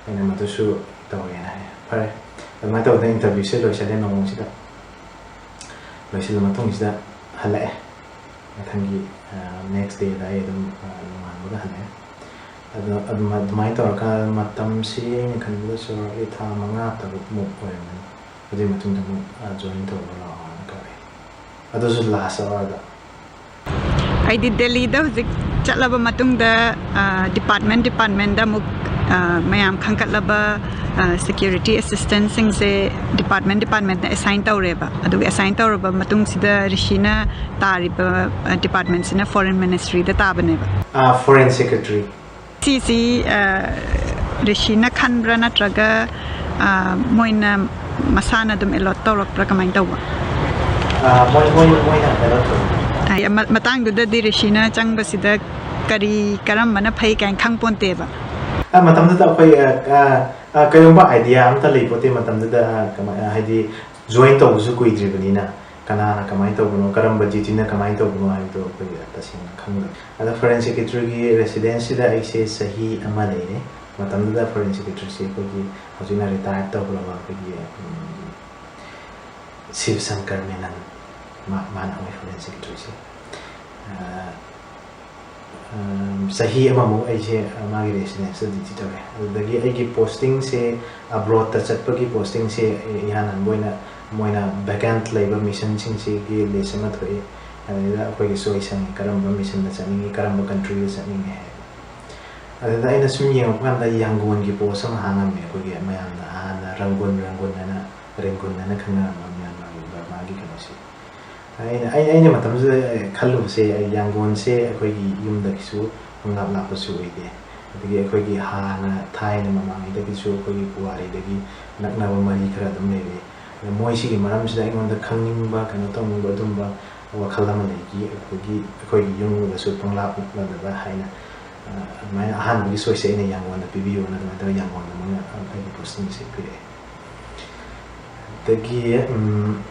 ꯑꯩꯅ ꯃꯗꯨꯁꯨ ꯇꯧꯔꯦꯅ ꯍꯥꯏ꯫ ꯐꯔꯦ, ꯑꯗꯨꯃꯥꯏꯅ ꯇꯧꯗꯅ ꯏꯟꯇꯔꯚ꯭ꯌꯨꯁꯦ ꯂꯣꯏꯁꯤꯜꯂꯦ꯫ ꯅꯣꯡꯃꯁꯤꯗ ꯂꯣꯏꯁꯤꯜꯂ ꯃꯇꯨꯡꯁꯤꯗ ꯍꯜꯂꯛꯑꯦ꯫ ꯃꯊꯪꯒꯤ ꯅꯦꯛꯁ ꯗꯦꯗ ꯑꯩ ꯑꯗꯨꯝ, ꯑ, ꯅꯣꯡꯉꯥꯟꯕꯒ ꯍꯜꯂꯛꯑꯦ꯫ ꯑꯗꯣ ꯑꯗꯨꯃ-, ꯑꯗꯨꯃꯥꯏꯅ ꯇꯧꯔꯒ ꯃꯇꯝꯁꯤ ꯑꯩꯅ ꯈꯟꯕꯗ ꯆꯥꯎꯔꯥꯛꯅ ꯊꯥ ꯃꯉꯥ ꯇꯔꯨꯛꯃꯨꯛ ꯑꯣꯏꯔꯝꯒꯅꯤ꯫ ꯑꯗꯨꯒꯤ ꯃꯇꯨꯡꯗ ꯑꯃꯨꯛ, ꯑ, ꯖꯣꯏꯟ ꯇꯧꯕ ꯂꯥꯛꯑꯣꯅ ꯀꯧꯔꯛꯑꯦ꯫ ꯑꯗꯨꯁꯨ ꯂꯥꯁ ꯑꯋꯥꯔꯗ꯫ ꯑꯩꯗꯤ ꯗꯦꯜꯂꯤꯗ ꯍꯧꯖꯤꯛ ꯆꯠꯂꯕ ꯃꯇꯨꯡꯗ, ꯑ, ꯗꯤꯄꯥꯔꯠꯃꯦꯟ ꯗꯤꯄꯥꯔꯠꯃꯦꯟꯗ ꯑꯃꯨꯛ, ꯑ, ꯃꯌꯥꯝ ꯈꯟꯒꯠꯂꯕ, ꯑ, ꯁꯦꯀ꯭ꯌꯨꯔꯤꯇꯤ ꯑꯦꯁꯤꯁꯇꯦꯟꯁꯤꯡꯁꯦ ꯗꯤꯄꯥꯔꯠꯃꯦꯟ ꯗꯤꯄꯥꯔꯠꯃꯦꯟꯗ ꯑꯦꯁꯥꯏꯟ ꯇꯧꯔꯦꯕ꯫ ꯑꯗꯨꯒ ꯑꯦꯁꯥꯏꯟ ꯇꯧꯔꯕ ꯃꯇꯨꯡꯁꯤꯗ ꯔꯤꯁꯤꯅ ꯇꯥꯔꯤꯕ, ꯑ, ꯗꯤꯄꯥꯔꯠꯃꯦꯟꯁꯤꯅ ꯐꯣꯔꯦꯟ ꯃꯤꯅꯤꯁꯇ꯭ꯔꯤꯗ ꯇꯥꯕꯅꯦꯕ꯫ ꯑ, ꯐꯣꯔꯦꯟ ꯁꯦꯀ꯭ꯔꯦꯇꯔꯤ꯫ ꯁꯤꯁꯤ, ꯑ, ꯔꯤꯁꯤꯅ ꯈꯟꯕ꯭ꯔꯥ ꯅꯠꯇ꯭ꯔꯒ, ꯑ, ꯃꯣꯏꯅ ꯃꯁꯥꯅ ꯑꯗꯨꯝ ꯑꯦꯂꯣꯠ ꯇꯧꯔꯛꯄ꯭ꯔꯥ, ꯀꯃꯥꯏꯅ ꯇꯧꯕ? ꯑ, ꯃꯣꯏ, ꯃꯣꯏ, ꯃꯣꯏꯅ ꯑꯦꯂꯣꯠ ꯇꯧꯔꯛꯄ꯫ ꯑ, ꯃ-, ꯃꯇꯥꯡꯗꯨꯗꯗꯤ ꯔꯤꯁꯤꯅ ꯆꯪꯕꯁꯤꯗ ꯀꯔꯤ, ꯀꯔꯝꯕꯅ ꯐꯩ ꯀꯥꯏꯅ ꯈꯪ ꯄꯣꯟꯇꯦꯕ꯫ ꯑ, ꯃꯇꯝꯗꯨꯗ ꯑꯩꯈꯣꯏ, ꯑ, ꯑ, ꯑ, ꯀꯔꯤꯒꯨꯝꯕ ꯑꯥꯏꯗꯤꯌꯥ ꯑꯝꯇ ꯂꯩꯄꯣꯠꯇꯦ ꯃꯇꯝꯗꯨꯗ, ꯑ, ꯀꯃꯥꯏ-, ꯍꯥꯏꯗꯤ ꯖꯣꯏꯟ ꯇꯧꯕꯁꯨ ꯀꯨꯏꯗ꯭ꯔꯤꯕꯅꯤꯅ꯫ ꯀꯅꯥꯅ ꯀꯃꯥꯏꯅ ꯇꯧꯕꯅꯣ, ꯀꯔꯝꯕ ꯗ꯭ꯌꯨꯇꯤꯅ ꯀꯃꯥꯏꯅ ꯇꯧꯕꯅꯣ ꯍꯥꯏꯕꯗꯣ ꯑꯩꯈꯣꯏ ꯇꯁꯦꯡꯅ ꯈꯪꯗꯕ꯫ ꯑꯗ ꯐꯣꯔꯦꯟ ꯁꯦꯀ꯭ꯔꯦꯇꯔꯤꯒꯤ ꯔꯦꯁꯤꯗꯦꯟꯁꯁꯤꯗ ꯑꯩꯁꯦ ꯆꯍꯤ ꯑꯃ ꯂꯩꯔꯦ꯫ ꯃꯇꯝꯗꯨꯗ ꯐꯣꯔꯦꯟ ꯁꯦꯀ꯭ꯔꯦꯇꯔꯤꯁꯦ ꯑꯩꯈꯣꯏꯒꯤ ꯍꯧꯖꯤꯛꯅ ꯔꯤꯇꯥꯌꯔ ꯇꯧꯈ꯭ꯔꯕ ꯑꯩꯈꯣꯏꯒꯤ, ꯎꯝ, ꯁꯤꯕ ꯁꯪꯀꯔ ꯃꯦꯅꯟ, ꯃꯥ-, ꯃꯥꯅ ꯑꯩꯈꯣꯏ ꯐꯣꯔꯦꯟ ꯁꯦꯀ꯭ꯔꯦꯇꯔꯤꯁꯦ꯫ ꯑ, ꯑ, ꯆꯍꯤ ꯑꯃꯃꯨꯛ ꯑꯩꯁꯦ ꯃꯥꯒꯤ ꯔꯦꯁꯤꯗꯦꯟꯁꯇ ꯗ꯭ꯌꯨꯇꯤ ꯇꯧꯔꯦ꯫ ꯑꯗꯨꯗꯒꯤ ꯑꯩꯒꯤ ꯄꯣꯁꯇꯤꯡꯁꯦ, ꯑꯕ꯭ꯔꯣꯗꯇ ꯆꯠꯄꯒꯤ ꯄꯣꯁꯇꯤꯡꯁꯦ ꯏꯍꯥꯟ ꯍꯥꯟꯕ ꯑꯣꯏꯅ ꯃꯣꯏꯅ ꯚꯦꯀꯦꯟꯠ ꯂꯩꯕ ꯃꯤꯁꯟꯁꯤꯡꯁꯤꯒꯤ ꯂꯤꯁ ꯑꯃ ꯊꯣꯛꯏ꯫ ꯑꯗꯨꯗ ꯑꯩꯈꯣꯏꯒꯤ ꯆꯣꯏꯁ ꯍꯪꯉꯤ, ꯀꯔꯝꯕ ꯃꯤꯁꯟꯗ ꯆꯠꯅꯤꯡꯉꯤ, ꯀꯔꯝꯕ ꯀꯟꯇ꯭ꯔꯤꯗ ꯆꯠꯅꯤꯡꯉꯤ ꯍꯥꯏꯕ꯫ ꯑꯗꯨꯗ ꯑꯩꯅ ꯁꯨꯝ ꯌꯦꯡꯉꯛꯄ ꯀꯥꯟꯗ ꯌꯥꯡꯒꯣꯟꯒꯤ ꯄꯣꯁ ꯑꯃ ꯍꯥꯡꯉꯝꯃꯦ꯫ ꯑꯩꯈꯣꯏꯒꯤ ꯃꯌꯥꯝꯅ ꯍꯥꯟꯅ ꯔꯪꯒꯨꯟ, ꯔꯪꯒꯨꯟ ꯍꯥꯏꯅ, ꯔꯦꯡꯒꯨꯟ ꯍꯥꯏꯅ ꯈꯪꯅꯔꯝꯕ ꯃꯌꯥꯝ, ꯕꯔꯃꯥꯒꯤ ꯀꯩꯅꯣꯁꯦ꯫ ꯑꯩꯅ, ꯑꯩ-, ꯑꯩꯅ ꯃꯇꯝꯗꯨꯗ ꯈꯜꯂꯨꯕꯁꯦ, ꯌꯥꯡꯒꯣꯟꯁꯦ ꯑꯩꯈꯣꯏꯒꯤ ꯌꯨꯝꯗꯒꯤꯁꯨ ꯄꯪꯂꯥꯞ ꯂꯥꯞꯄꯁꯨ ꯑꯣꯏꯗꯦ, ꯑꯗꯒꯤ ꯑꯩꯈꯣꯏꯒꯤ ꯍꯥꯟꯅ ꯊꯥꯏꯅ ꯃꯃꯥꯡꯉꯩꯗꯒꯤꯁꯨ ꯑꯩꯈꯣꯏꯒꯤ ꯄꯨꯋꯥꯔꯤꯗꯒꯤ ꯅꯛꯅꯕ ꯃꯔꯤ ꯈꯔ ꯑꯗꯨꯝ ꯂꯩꯔꯛꯑꯦ꯫ ꯑꯗ ꯃꯣꯏꯁꯤꯒꯤ ꯃꯔꯝꯁꯤꯗ ꯑꯩꯉꯣꯟꯗ ꯈꯪꯅꯤꯡꯕ, ꯀꯩꯅꯣ ꯇꯧꯅꯤꯡꯕ ꯑꯗꯨꯝꯕ ꯋꯥꯈꯜ ꯑꯃ ꯂꯩꯈꯤ꯫ ꯑꯩꯈꯣꯏꯒꯤ, ꯑꯩꯈꯣꯏꯒꯤ ꯌꯨꯝꯒꯁꯨ ꯄꯪꯂꯥꯞ ꯅꯛꯅꯗꯕ ꯍꯥꯏꯅ, ꯑ, ꯑꯗꯨꯃꯥꯏꯅ ꯑꯍꯥꯟꯕꯒꯤ ꯆꯣꯏꯁꯁꯦ ꯑꯩꯅ ꯌꯥꯡꯒꯣꯟꯗ ꯄꯤꯕꯤꯌꯨꯅ ꯑꯗꯨꯃꯥꯏꯅ ꯇꯧꯔꯒ ꯌꯥꯡꯒꯣꯟꯗ ꯃꯣꯏꯅ ꯑꯩꯒꯤ ꯄꯣꯁꯇꯤꯡꯁꯦ ꯄꯤꯔꯛꯑꯦ꯫ ꯑꯗꯒꯤ, ꯎꯝ,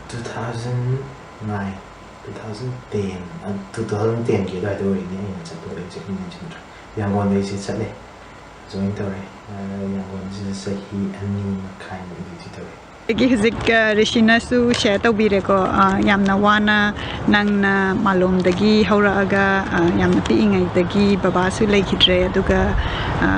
two thousand nine, two thousand ten, ꯑ, two thousand ten ꯒꯤ ꯑꯗꯨꯋꯥꯏꯗ ꯑꯣꯏꯔꯤꯅꯤ ꯑꯩꯅ ꯆꯠꯄꯗꯣ, ꯑꯦꯛꯖꯦꯛꯂꯤ ꯅꯤꯡꯁꯤꯡꯗ꯭ꯔꯦ꯫ ꯌꯥꯡꯒꯣꯟꯗ ꯑꯩꯁꯦ ꯆꯠꯂꯦ, ꯖꯣꯏꯟ ꯇꯧꯔꯦ꯫ ꯑ, ꯌꯥꯡꯒꯣꯟꯁꯤꯗ ꯆꯍꯤ ꯑꯅꯤ ꯃꯈꯥꯏꯃꯨꯛ ꯗ꯭ꯌꯨꯇꯤ ꯇꯧꯔꯦ꯫ ꯑꯗꯒꯤ ꯍꯧꯖꯤꯛ, ꯑ, ꯔꯤꯁꯤꯅꯁꯨ ꯁꯤꯌꯔ ꯇꯧꯕꯤꯔꯦꯀꯣ, ꯑ, ꯌꯥꯝꯅ ꯋꯥꯅ ꯅꯪꯅ ꯃꯥꯂꯣꯝꯗꯒꯤ ꯍꯧꯔꯛꯑꯒ, ꯑ, ꯌꯥꯝꯅ ꯄꯤꯛꯏꯉꯩꯗꯒꯤ ꯕꯕꯥꯁꯨ ꯂꯩꯈꯤꯗ꯭ꯔꯦ, ꯑꯗꯨꯒ, ꯑ,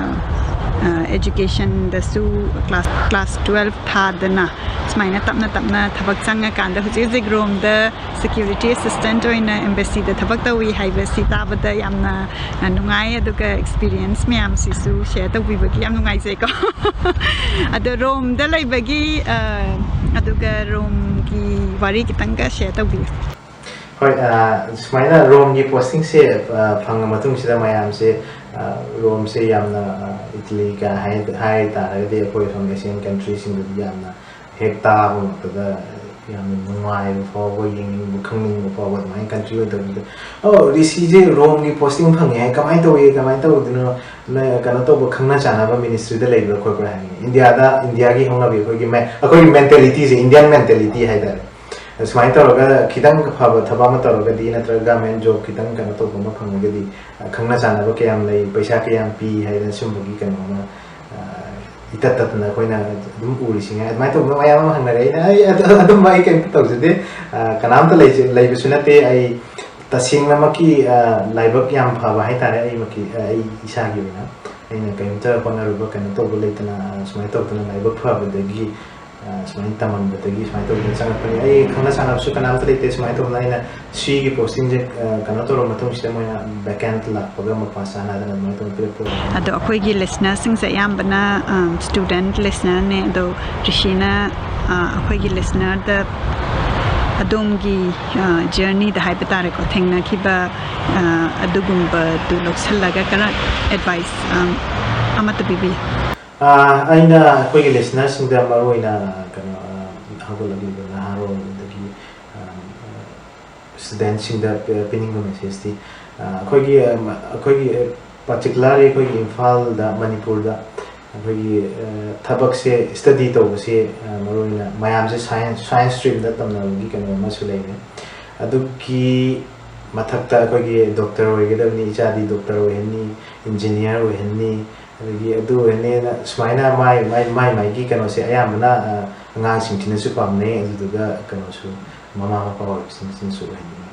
ꯑ, ꯑꯦꯖꯨꯀꯦꯁꯟꯗꯁꯨ ꯀ꯭ꯂꯥꯁ, ꯀ꯭ꯂꯥꯁ twelve ꯊꯥꯗꯅ ꯁꯨꯃꯥꯏꯅ ꯇꯞꯅ ꯇꯞꯅ ꯊꯕꯛ ꯆꯪꯉꯀꯥꯟꯗ ꯍꯧꯖꯤꯛ ꯍꯧꯖꯤꯛ ꯔꯣꯝꯗ ꯁꯦꯀ꯭ꯌꯨꯔꯤꯇꯤ ꯑꯦꯁꯤꯁꯇꯦꯟꯠ ꯑꯣꯏꯅ ꯑꯦꯝꯕꯦꯁꯤꯗ ꯊꯕꯛ ꯇꯧꯏ ꯍꯥꯏꯕꯁꯤ ꯇꯥꯕꯗ ꯌꯥꯝꯅ, ꯑ, ꯅꯨꯡꯉꯥꯏ, ꯑꯗꯨꯒ ꯑꯦꯛꯁꯄꯤꯔꯤꯌꯦꯟꯁ ꯃꯌꯥꯝꯁꯤꯁꯨ ꯁꯤꯌꯔ ꯇꯧꯕꯤꯕꯒꯤ ꯌꯥꯝ ꯅꯨꯡꯉꯥꯏꯖꯩꯀꯣ꯫ ꯑꯗꯣ ꯔꯣꯝꯗ ꯂꯩꯕꯒꯤ, ꯑ, ꯑꯗꯨꯒ ꯔꯣꯝꯒꯤ ꯋꯥꯔꯤ ꯈꯤꯇꯪꯒ ꯁꯤꯌꯔ ꯇꯧꯕꯤꯌꯨ꯫ ꯍꯣꯏ, ꯑ, ꯁꯨꯃꯥꯏꯅ ꯔꯣꯝꯒꯤ ꯄꯣꯁꯇꯤꯡꯁꯦ, ꯑ, ꯐꯪꯉ ꯃꯇꯨꯡꯁꯤꯗ ꯃꯌꯥꯝꯁꯦ, ꯑ, ꯔꯣꯝꯁꯦ ꯌꯥꯝꯅ, ꯑ, ꯏꯇꯂꯤꯒ ꯍꯥꯏ, ꯍꯥꯏ ꯇꯥꯔꯒꯗꯤ ꯑꯩꯈꯣꯏ ꯁꯣꯝ ꯑꯦꯁꯤꯌꯥꯟ ꯀꯟꯇ꯭ꯔꯤꯁꯤꯡꯗꯗꯤ ꯌꯥꯝꯅ ꯍꯦꯛ ꯇꯥꯕꯃꯛꯇꯗ ꯌꯥꯝꯅ ꯅꯨꯡꯉꯥꯏꯕ ꯐꯥꯎꯕ, ꯌꯦꯡꯅꯤꯡꯕ, ꯈꯪꯅꯤꯡꯕ ꯐꯥꯎꯕ ꯑꯗꯨꯃꯥꯏꯅ ꯀꯟꯇ꯭ꯔꯤ ꯑꯣꯏꯗꯕꯗꯨꯗ, "ꯑꯣ, ꯔꯤꯁꯤꯁꯦ ꯔꯣꯝꯒꯤ ꯄꯣꯁꯇꯤꯡ ꯐꯪꯉꯦ ꯍꯥꯏ, ꯀꯃꯥꯏꯅ ꯇꯧꯏ, ꯀꯃꯥꯏꯅ ꯇꯧꯗꯣꯏꯅꯣ?" ꯅ-, ꯀꯩꯅꯣ ꯇꯧꯕ, ꯈꯪꯅ ꯆꯥꯟꯅꯕ ꯃꯤꯅꯤꯁꯇ꯭ꯔꯤꯗ ꯂꯩꯕ꯭ꯔꯥ ꯈꯣꯠꯄ꯭ꯔꯥ ꯍꯥꯏꯅꯤꯡꯉꯤ꯫ ꯏꯟꯗꯤꯌꯥꯗ, ꯏꯟꯗꯤꯌꯥꯒꯤ ꯍꯧꯅꯕꯤ, ꯑꯩꯈꯣꯏꯒꯤ ꯃꯦ-, ꯑꯩꯈꯣꯏꯒꯤ ꯃꯦꯟꯇꯦꯂꯤꯇꯤꯁꯦ, ꯏꯟꯗꯤꯌꯥꯟ ꯃꯦꯟꯇꯦꯂꯤꯇꯤ ꯍꯥꯏꯇꯥꯔꯦ꯫ ꯁꯨꯃꯥꯏꯅ ꯇꯧꯔꯒ ꯈꯤꯇꯪ ꯐꯕ ꯊꯕꯛ ꯑꯃ ꯇꯧꯔꯒꯗꯤ, ꯅꯠꯇ꯭ꯔꯒ ꯒꯚꯔꯟꯃꯦꯟꯠ ꯖꯣꯕ ꯈꯤꯇꯪ ꯀꯩꯅꯣ ꯇꯧꯕ ꯑꯃ ꯐꯪꯉꯒꯗꯤ, ꯑ, ꯈꯪꯅ ꯆꯥꯟꯅꯕ ꯀꯌꯥꯝ ꯂꯩ, ꯄꯩꯁꯥ ꯀꯌꯥꯝ ꯄꯤ ꯍꯥꯏꯗꯅ ꯁꯨꯝꯕꯒꯤ ꯀꯩꯅꯣ ꯑꯃ, ꯑ, ꯏꯇꯠ ꯇꯠꯇꯅ ꯑꯩꯈꯣꯏꯅ ꯑꯗꯨꯝ ꯎꯔꯤꯁꯤꯉꯥꯏ ꯑꯗꯨꯃꯥꯏꯅ ꯇꯧꯗꯅ ꯃꯌꯥꯝ ꯑꯃ ꯍꯪꯅꯔꯦ꯫ ꯑꯩꯅ, "ꯑꯩ ꯑꯗꯨ-, ꯑꯗꯨꯝꯕ ꯑꯩ ꯀꯩꯝꯇ ꯇꯧꯖꯗꯦ, ꯑ, ꯀꯅꯥꯝꯇ ꯂꯩꯖ-, ꯂꯩꯕꯁꯨ ꯅꯠꯇꯦ꯫ ꯑꯩ ꯇꯁꯦꯡꯅꯃꯛꯀꯤ, ꯑ, ꯂꯥꯏꯕꯛ ꯌꯥꯝ ꯐꯕ ꯍꯥꯏꯇꯥꯔꯦ, ꯑꯩꯃꯛꯀꯤ, ꯑ, ꯑꯩ ꯏꯁꯥꯒꯤ ꯑꯣꯏꯅ꯫ ꯑꯩꯅ ꯀꯩꯝꯇ ꯍꯣꯠꯅꯔꯨꯕ ꯀꯩꯅꯣ ꯇꯧꯕ ꯂꯩꯇꯅ, ꯑ, ꯁꯨꯃꯥꯏꯅ ꯇꯧꯗꯅ ꯂꯥꯏꯕꯛ ꯐꯕꯗꯒꯤ, ꯑ, ꯁꯨꯃꯥꯏꯅ ꯇꯝꯃꯝꯕꯗꯒꯤ ꯁꯨꯃꯥꯏꯅ ꯇꯧꯗꯅ ꯆꯪꯉꯛꯄꯅꯤ꯫ ꯑꯩ ꯈꯪꯅ ꯆꯥꯟꯅꯕꯁꯨ ꯀꯅꯥꯝꯇ ꯂꯩꯇꯦ꯫ ꯁꯨꯃꯥꯏꯅ ꯇꯧꯗꯅ ꯑꯩꯅ ꯁꯤꯒꯤ posting ꯁꯦ, ꯑ, ꯀꯩꯅꯣ ꯇꯧꯔꯕ ꯃꯇꯨꯡꯁꯤꯗ ꯃꯣꯏꯅ vacant ꯂꯥꯛꯄꯒ ꯃꯄꯥ ꯆꯥꯅꯗꯅ ꯑꯗꯨꯃꯥꯏꯅ ꯇꯧꯗꯅ ꯄꯤꯔꯛꯄ ꯑꯣꯏꯕ"꯫ ꯑꯗꯣ ꯑꯩꯈꯣꯏꯒꯤ listener ꯁꯤꯡꯁꯦ ꯑꯌꯥꯝꯕꯅ, ꯑ, student listener ꯅꯦ꯫ ꯑꯗꯣ ꯔꯤꯁꯤꯅ, ꯑ, ꯑꯩꯈꯣꯏꯒꯤ listener ꯗ ꯑꯗꯣꯝꯒꯤ, ꯑ, journey ꯗ ꯍꯥꯏꯕ ꯇꯥꯔꯦꯀꯣ, ꯊꯦꯡꯅꯈꯤꯕ, ꯑ, ꯑꯗꯨꯒꯨꯝꯕꯗꯨ ꯂꯧꯁꯤꯜꯂꯒ ꯈꯔ advice, ꯑ, ꯑꯃꯠꯇ ꯄꯤꯕꯤꯌꯨ꯫ ꯑ, ꯑꯩꯅ ꯑꯩꯈꯣꯏꯒꯤ listener ꯁꯤꯡꯗ ꯃꯔꯨꯑꯣꯏꯅ, ꯑ, ꯀꯩꯅꯣ, ꯑ, ꯍꯧꯒꯠꯂꯛꯂꯤꯕ ꯅꯍꯥꯔꯣꯜ ꯑꯗꯒꯤ, ꯑ, student ꯁꯤꯡꯗ ꯄꯤ-, ꯄꯤꯅꯤꯡꯕ message ꯇꯤ, ꯑ, ꯑꯩꯈꯣꯏꯒꯤ, ꯑ, ꯑꯩꯈꯣꯏꯒꯤ, ꯑ, particularly ꯑꯩꯈꯣꯏꯒꯤ ꯏꯝꯐꯥꯜꯗ, ꯃꯅꯤꯄꯨꯔꯗ ꯑꯩꯈꯣꯏꯒꯤ, ꯑ, ꯊꯕꯛꯁꯦ, study ꯇꯧꯕꯁꯦ, ꯑ, ꯃꯔꯨꯑꯣꯏꯅ ꯃꯌꯥꯝꯁꯦ science, science stream ꯗ ꯇꯝꯅꯕꯒꯤ ꯀꯩꯅꯣ ꯑꯃꯁꯨ ꯂꯩꯔꯦ꯫ ꯑꯗꯨꯒꯤ ꯃꯊꯛꯇ ꯑꯩꯈꯣꯏꯒꯤ doctor ꯑꯣꯏꯒꯗꯕꯅꯤ, ꯏꯆꯥꯗꯤ doctor ꯑꯣꯏꯍꯟꯅꯤ, engineer ꯑꯣꯏꯍꯟꯅꯤ, ꯑꯗꯒꯤ ꯑꯗꯨ ꯑꯣꯏꯍꯟꯅꯤꯅ ꯁꯨꯃꯥꯏꯅ ꯃꯥꯏ, ꯃꯥꯏ, ꯃꯥꯏ ꯃꯥꯏꯒꯤ ꯀꯩꯅꯣꯁꯦ ꯑꯌꯥꯝꯕꯅ, ꯑ, ꯑꯉꯥꯡꯁꯤꯡꯁꯤꯅꯁꯨ ꯄꯥꯝꯅꯩ꯫ ꯑꯗꯨꯗꯨꯒ ꯀꯩꯅꯣꯁꯨ ꯃꯃꯥ ꯃꯄꯥ ꯑꯣꯏꯕꯁꯤꯡꯁꯤꯅꯁꯨ ꯑꯣꯏꯍꯟꯅꯤꯡꯉꯤ꯫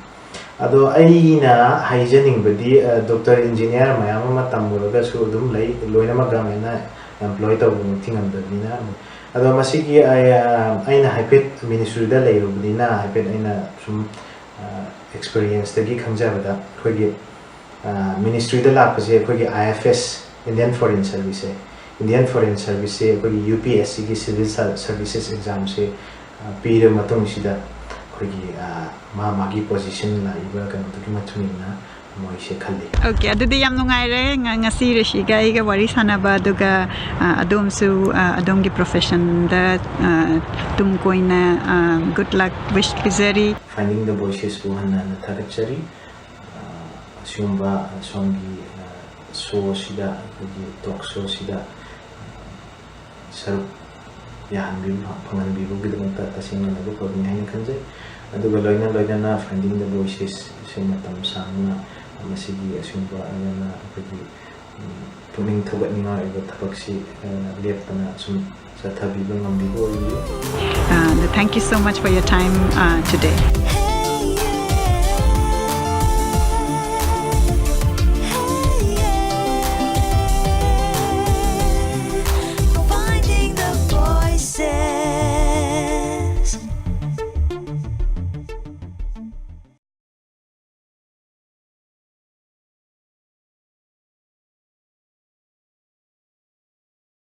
ꯑꯗꯣ ꯑꯩꯅ ꯍꯥꯏꯖꯅꯤꯡꯕꯗꯤ, ꯑ, doctor, engineer ꯃꯌꯥꯝ ꯑꯃ ꯇꯝꯃꯨꯔꯒꯁꯨ ꯑꯗꯨꯝ ꯂꯩ, ꯂꯣꯏꯅꯃꯛ government ꯅ employ ꯇꯧꯕꯃꯛꯇꯤ ꯉꯝꯗꯕꯅꯤꯅ꯫ ꯑꯗꯣ ꯃꯁꯤꯒꯤ ꯑꯩ, ꯑ, ꯑꯩꯅ ꯍꯥꯏꯐꯦꯠ ministry ꯗ ꯂꯩꯔꯨꯕꯅꯤꯅ ꯍꯥꯏꯐꯦꯠ ꯑꯩꯅ ꯁꯨꯝ, ꯑ, experience ꯇꯒꯤ ꯈꯪꯖꯕꯗ ꯑꯩꯈꯣꯏꯒꯤ, ꯑ, ministry ꯗ ꯂꯥꯛꯄꯁꯦ ꯑꯩꯈꯣꯏꯒꯤ I F S, Indian Foreign Service say, Indian Foreign Service ꯁꯦ ꯑꯩꯈꯣꯏꯒꯤ U P S C ꯒꯤ civil ser-, services exam ꯁꯦ, ꯑ, ꯄꯤꯔꯕ ꯃꯇꯨꯡꯁꯤꯗ ꯑꯩꯈꯣꯏꯒꯤ, ꯑ, ꯃꯥ ꯃꯥꯒꯤ position ꯂꯥꯛꯏꯕ ꯀꯩꯅꯣꯗꯨꯒꯤ ꯃꯇꯨꯡ ꯏꯟꯅ ꯃꯣꯏꯁꯦ ꯈꯜꯂꯤ꯫ Okay, ꯑꯗꯨꯗꯤ ꯌꯥꯝ ꯅꯨꯡꯉꯥꯏꯔꯦ ꯉ-, ꯉꯁꯤ ꯔꯤꯁꯤꯒ ꯑꯩꯒ ꯋꯥꯔꯤ ꯁꯥꯟꯅꯕ, ꯑꯗꯨꯒ, ꯑ, ꯑꯗꯣꯝꯁꯨ, ꯑ, ꯑꯗꯣꯝꯒꯤ profession ꯗ, ꯑ, ꯇꯨꯡ ꯀꯣꯏꯅ, ꯑ, good luck wish ꯄꯤꯖꯔꯤ꯫ Finding the Voices ꯄꯨ ꯍꯟꯅ ꯍꯟꯅ ꯊꯥꯒꯠꯆꯔꯤ꯫ ꯑ, ꯑꯁꯤꯒꯨꯝꯕ ꯁꯣꯝꯒꯤ, ꯑ, show ꯁꯤꯗ, ꯑꯩꯈꯣꯏꯒꯤ talk show ꯁꯤꯗ, ꯑ, ꯁꯔꯨꯛ ꯌꯥꯍꯟꯕꯤꯕ, ꯐꯪꯍꯟꯕꯤꯕꯒꯤꯗꯃꯛꯇ ꯇꯁꯦꯡꯅ ꯂꯥꯏꯕꯛ ꯐꯕꯅꯤ ꯍꯥꯏꯅ ꯈꯟꯖꯩ꯫ ꯑꯗꯨꯒ ꯂꯣꯏꯅ ꯂꯣꯏꯅꯅ Finding the Voices ꯁꯦ ꯃꯇꯝ ꯁꯥꯡꯅ ꯃꯁꯤꯒꯤ ꯑꯁꯤꯒꯨꯝꯕ ꯌꯥꯝꯅ ꯑꯩꯈꯣꯏꯒꯤ ꯄꯨꯛꯅꯤꯡ ꯊꯧꯒꯠꯅꯤꯡꯉꯥꯏ ꯑꯣꯏꯕ ꯊꯕꯛꯁꯤ ꯑ, ꯂꯦꯞꯇꯅ ꯁꯨꯝ ꯆꯠꯊꯕꯤꯕ ꯉꯝꯕꯤꯕ ꯑꯣꯏꯕꯤꯌꯨ꯫ And thank you so much for your time uh, today.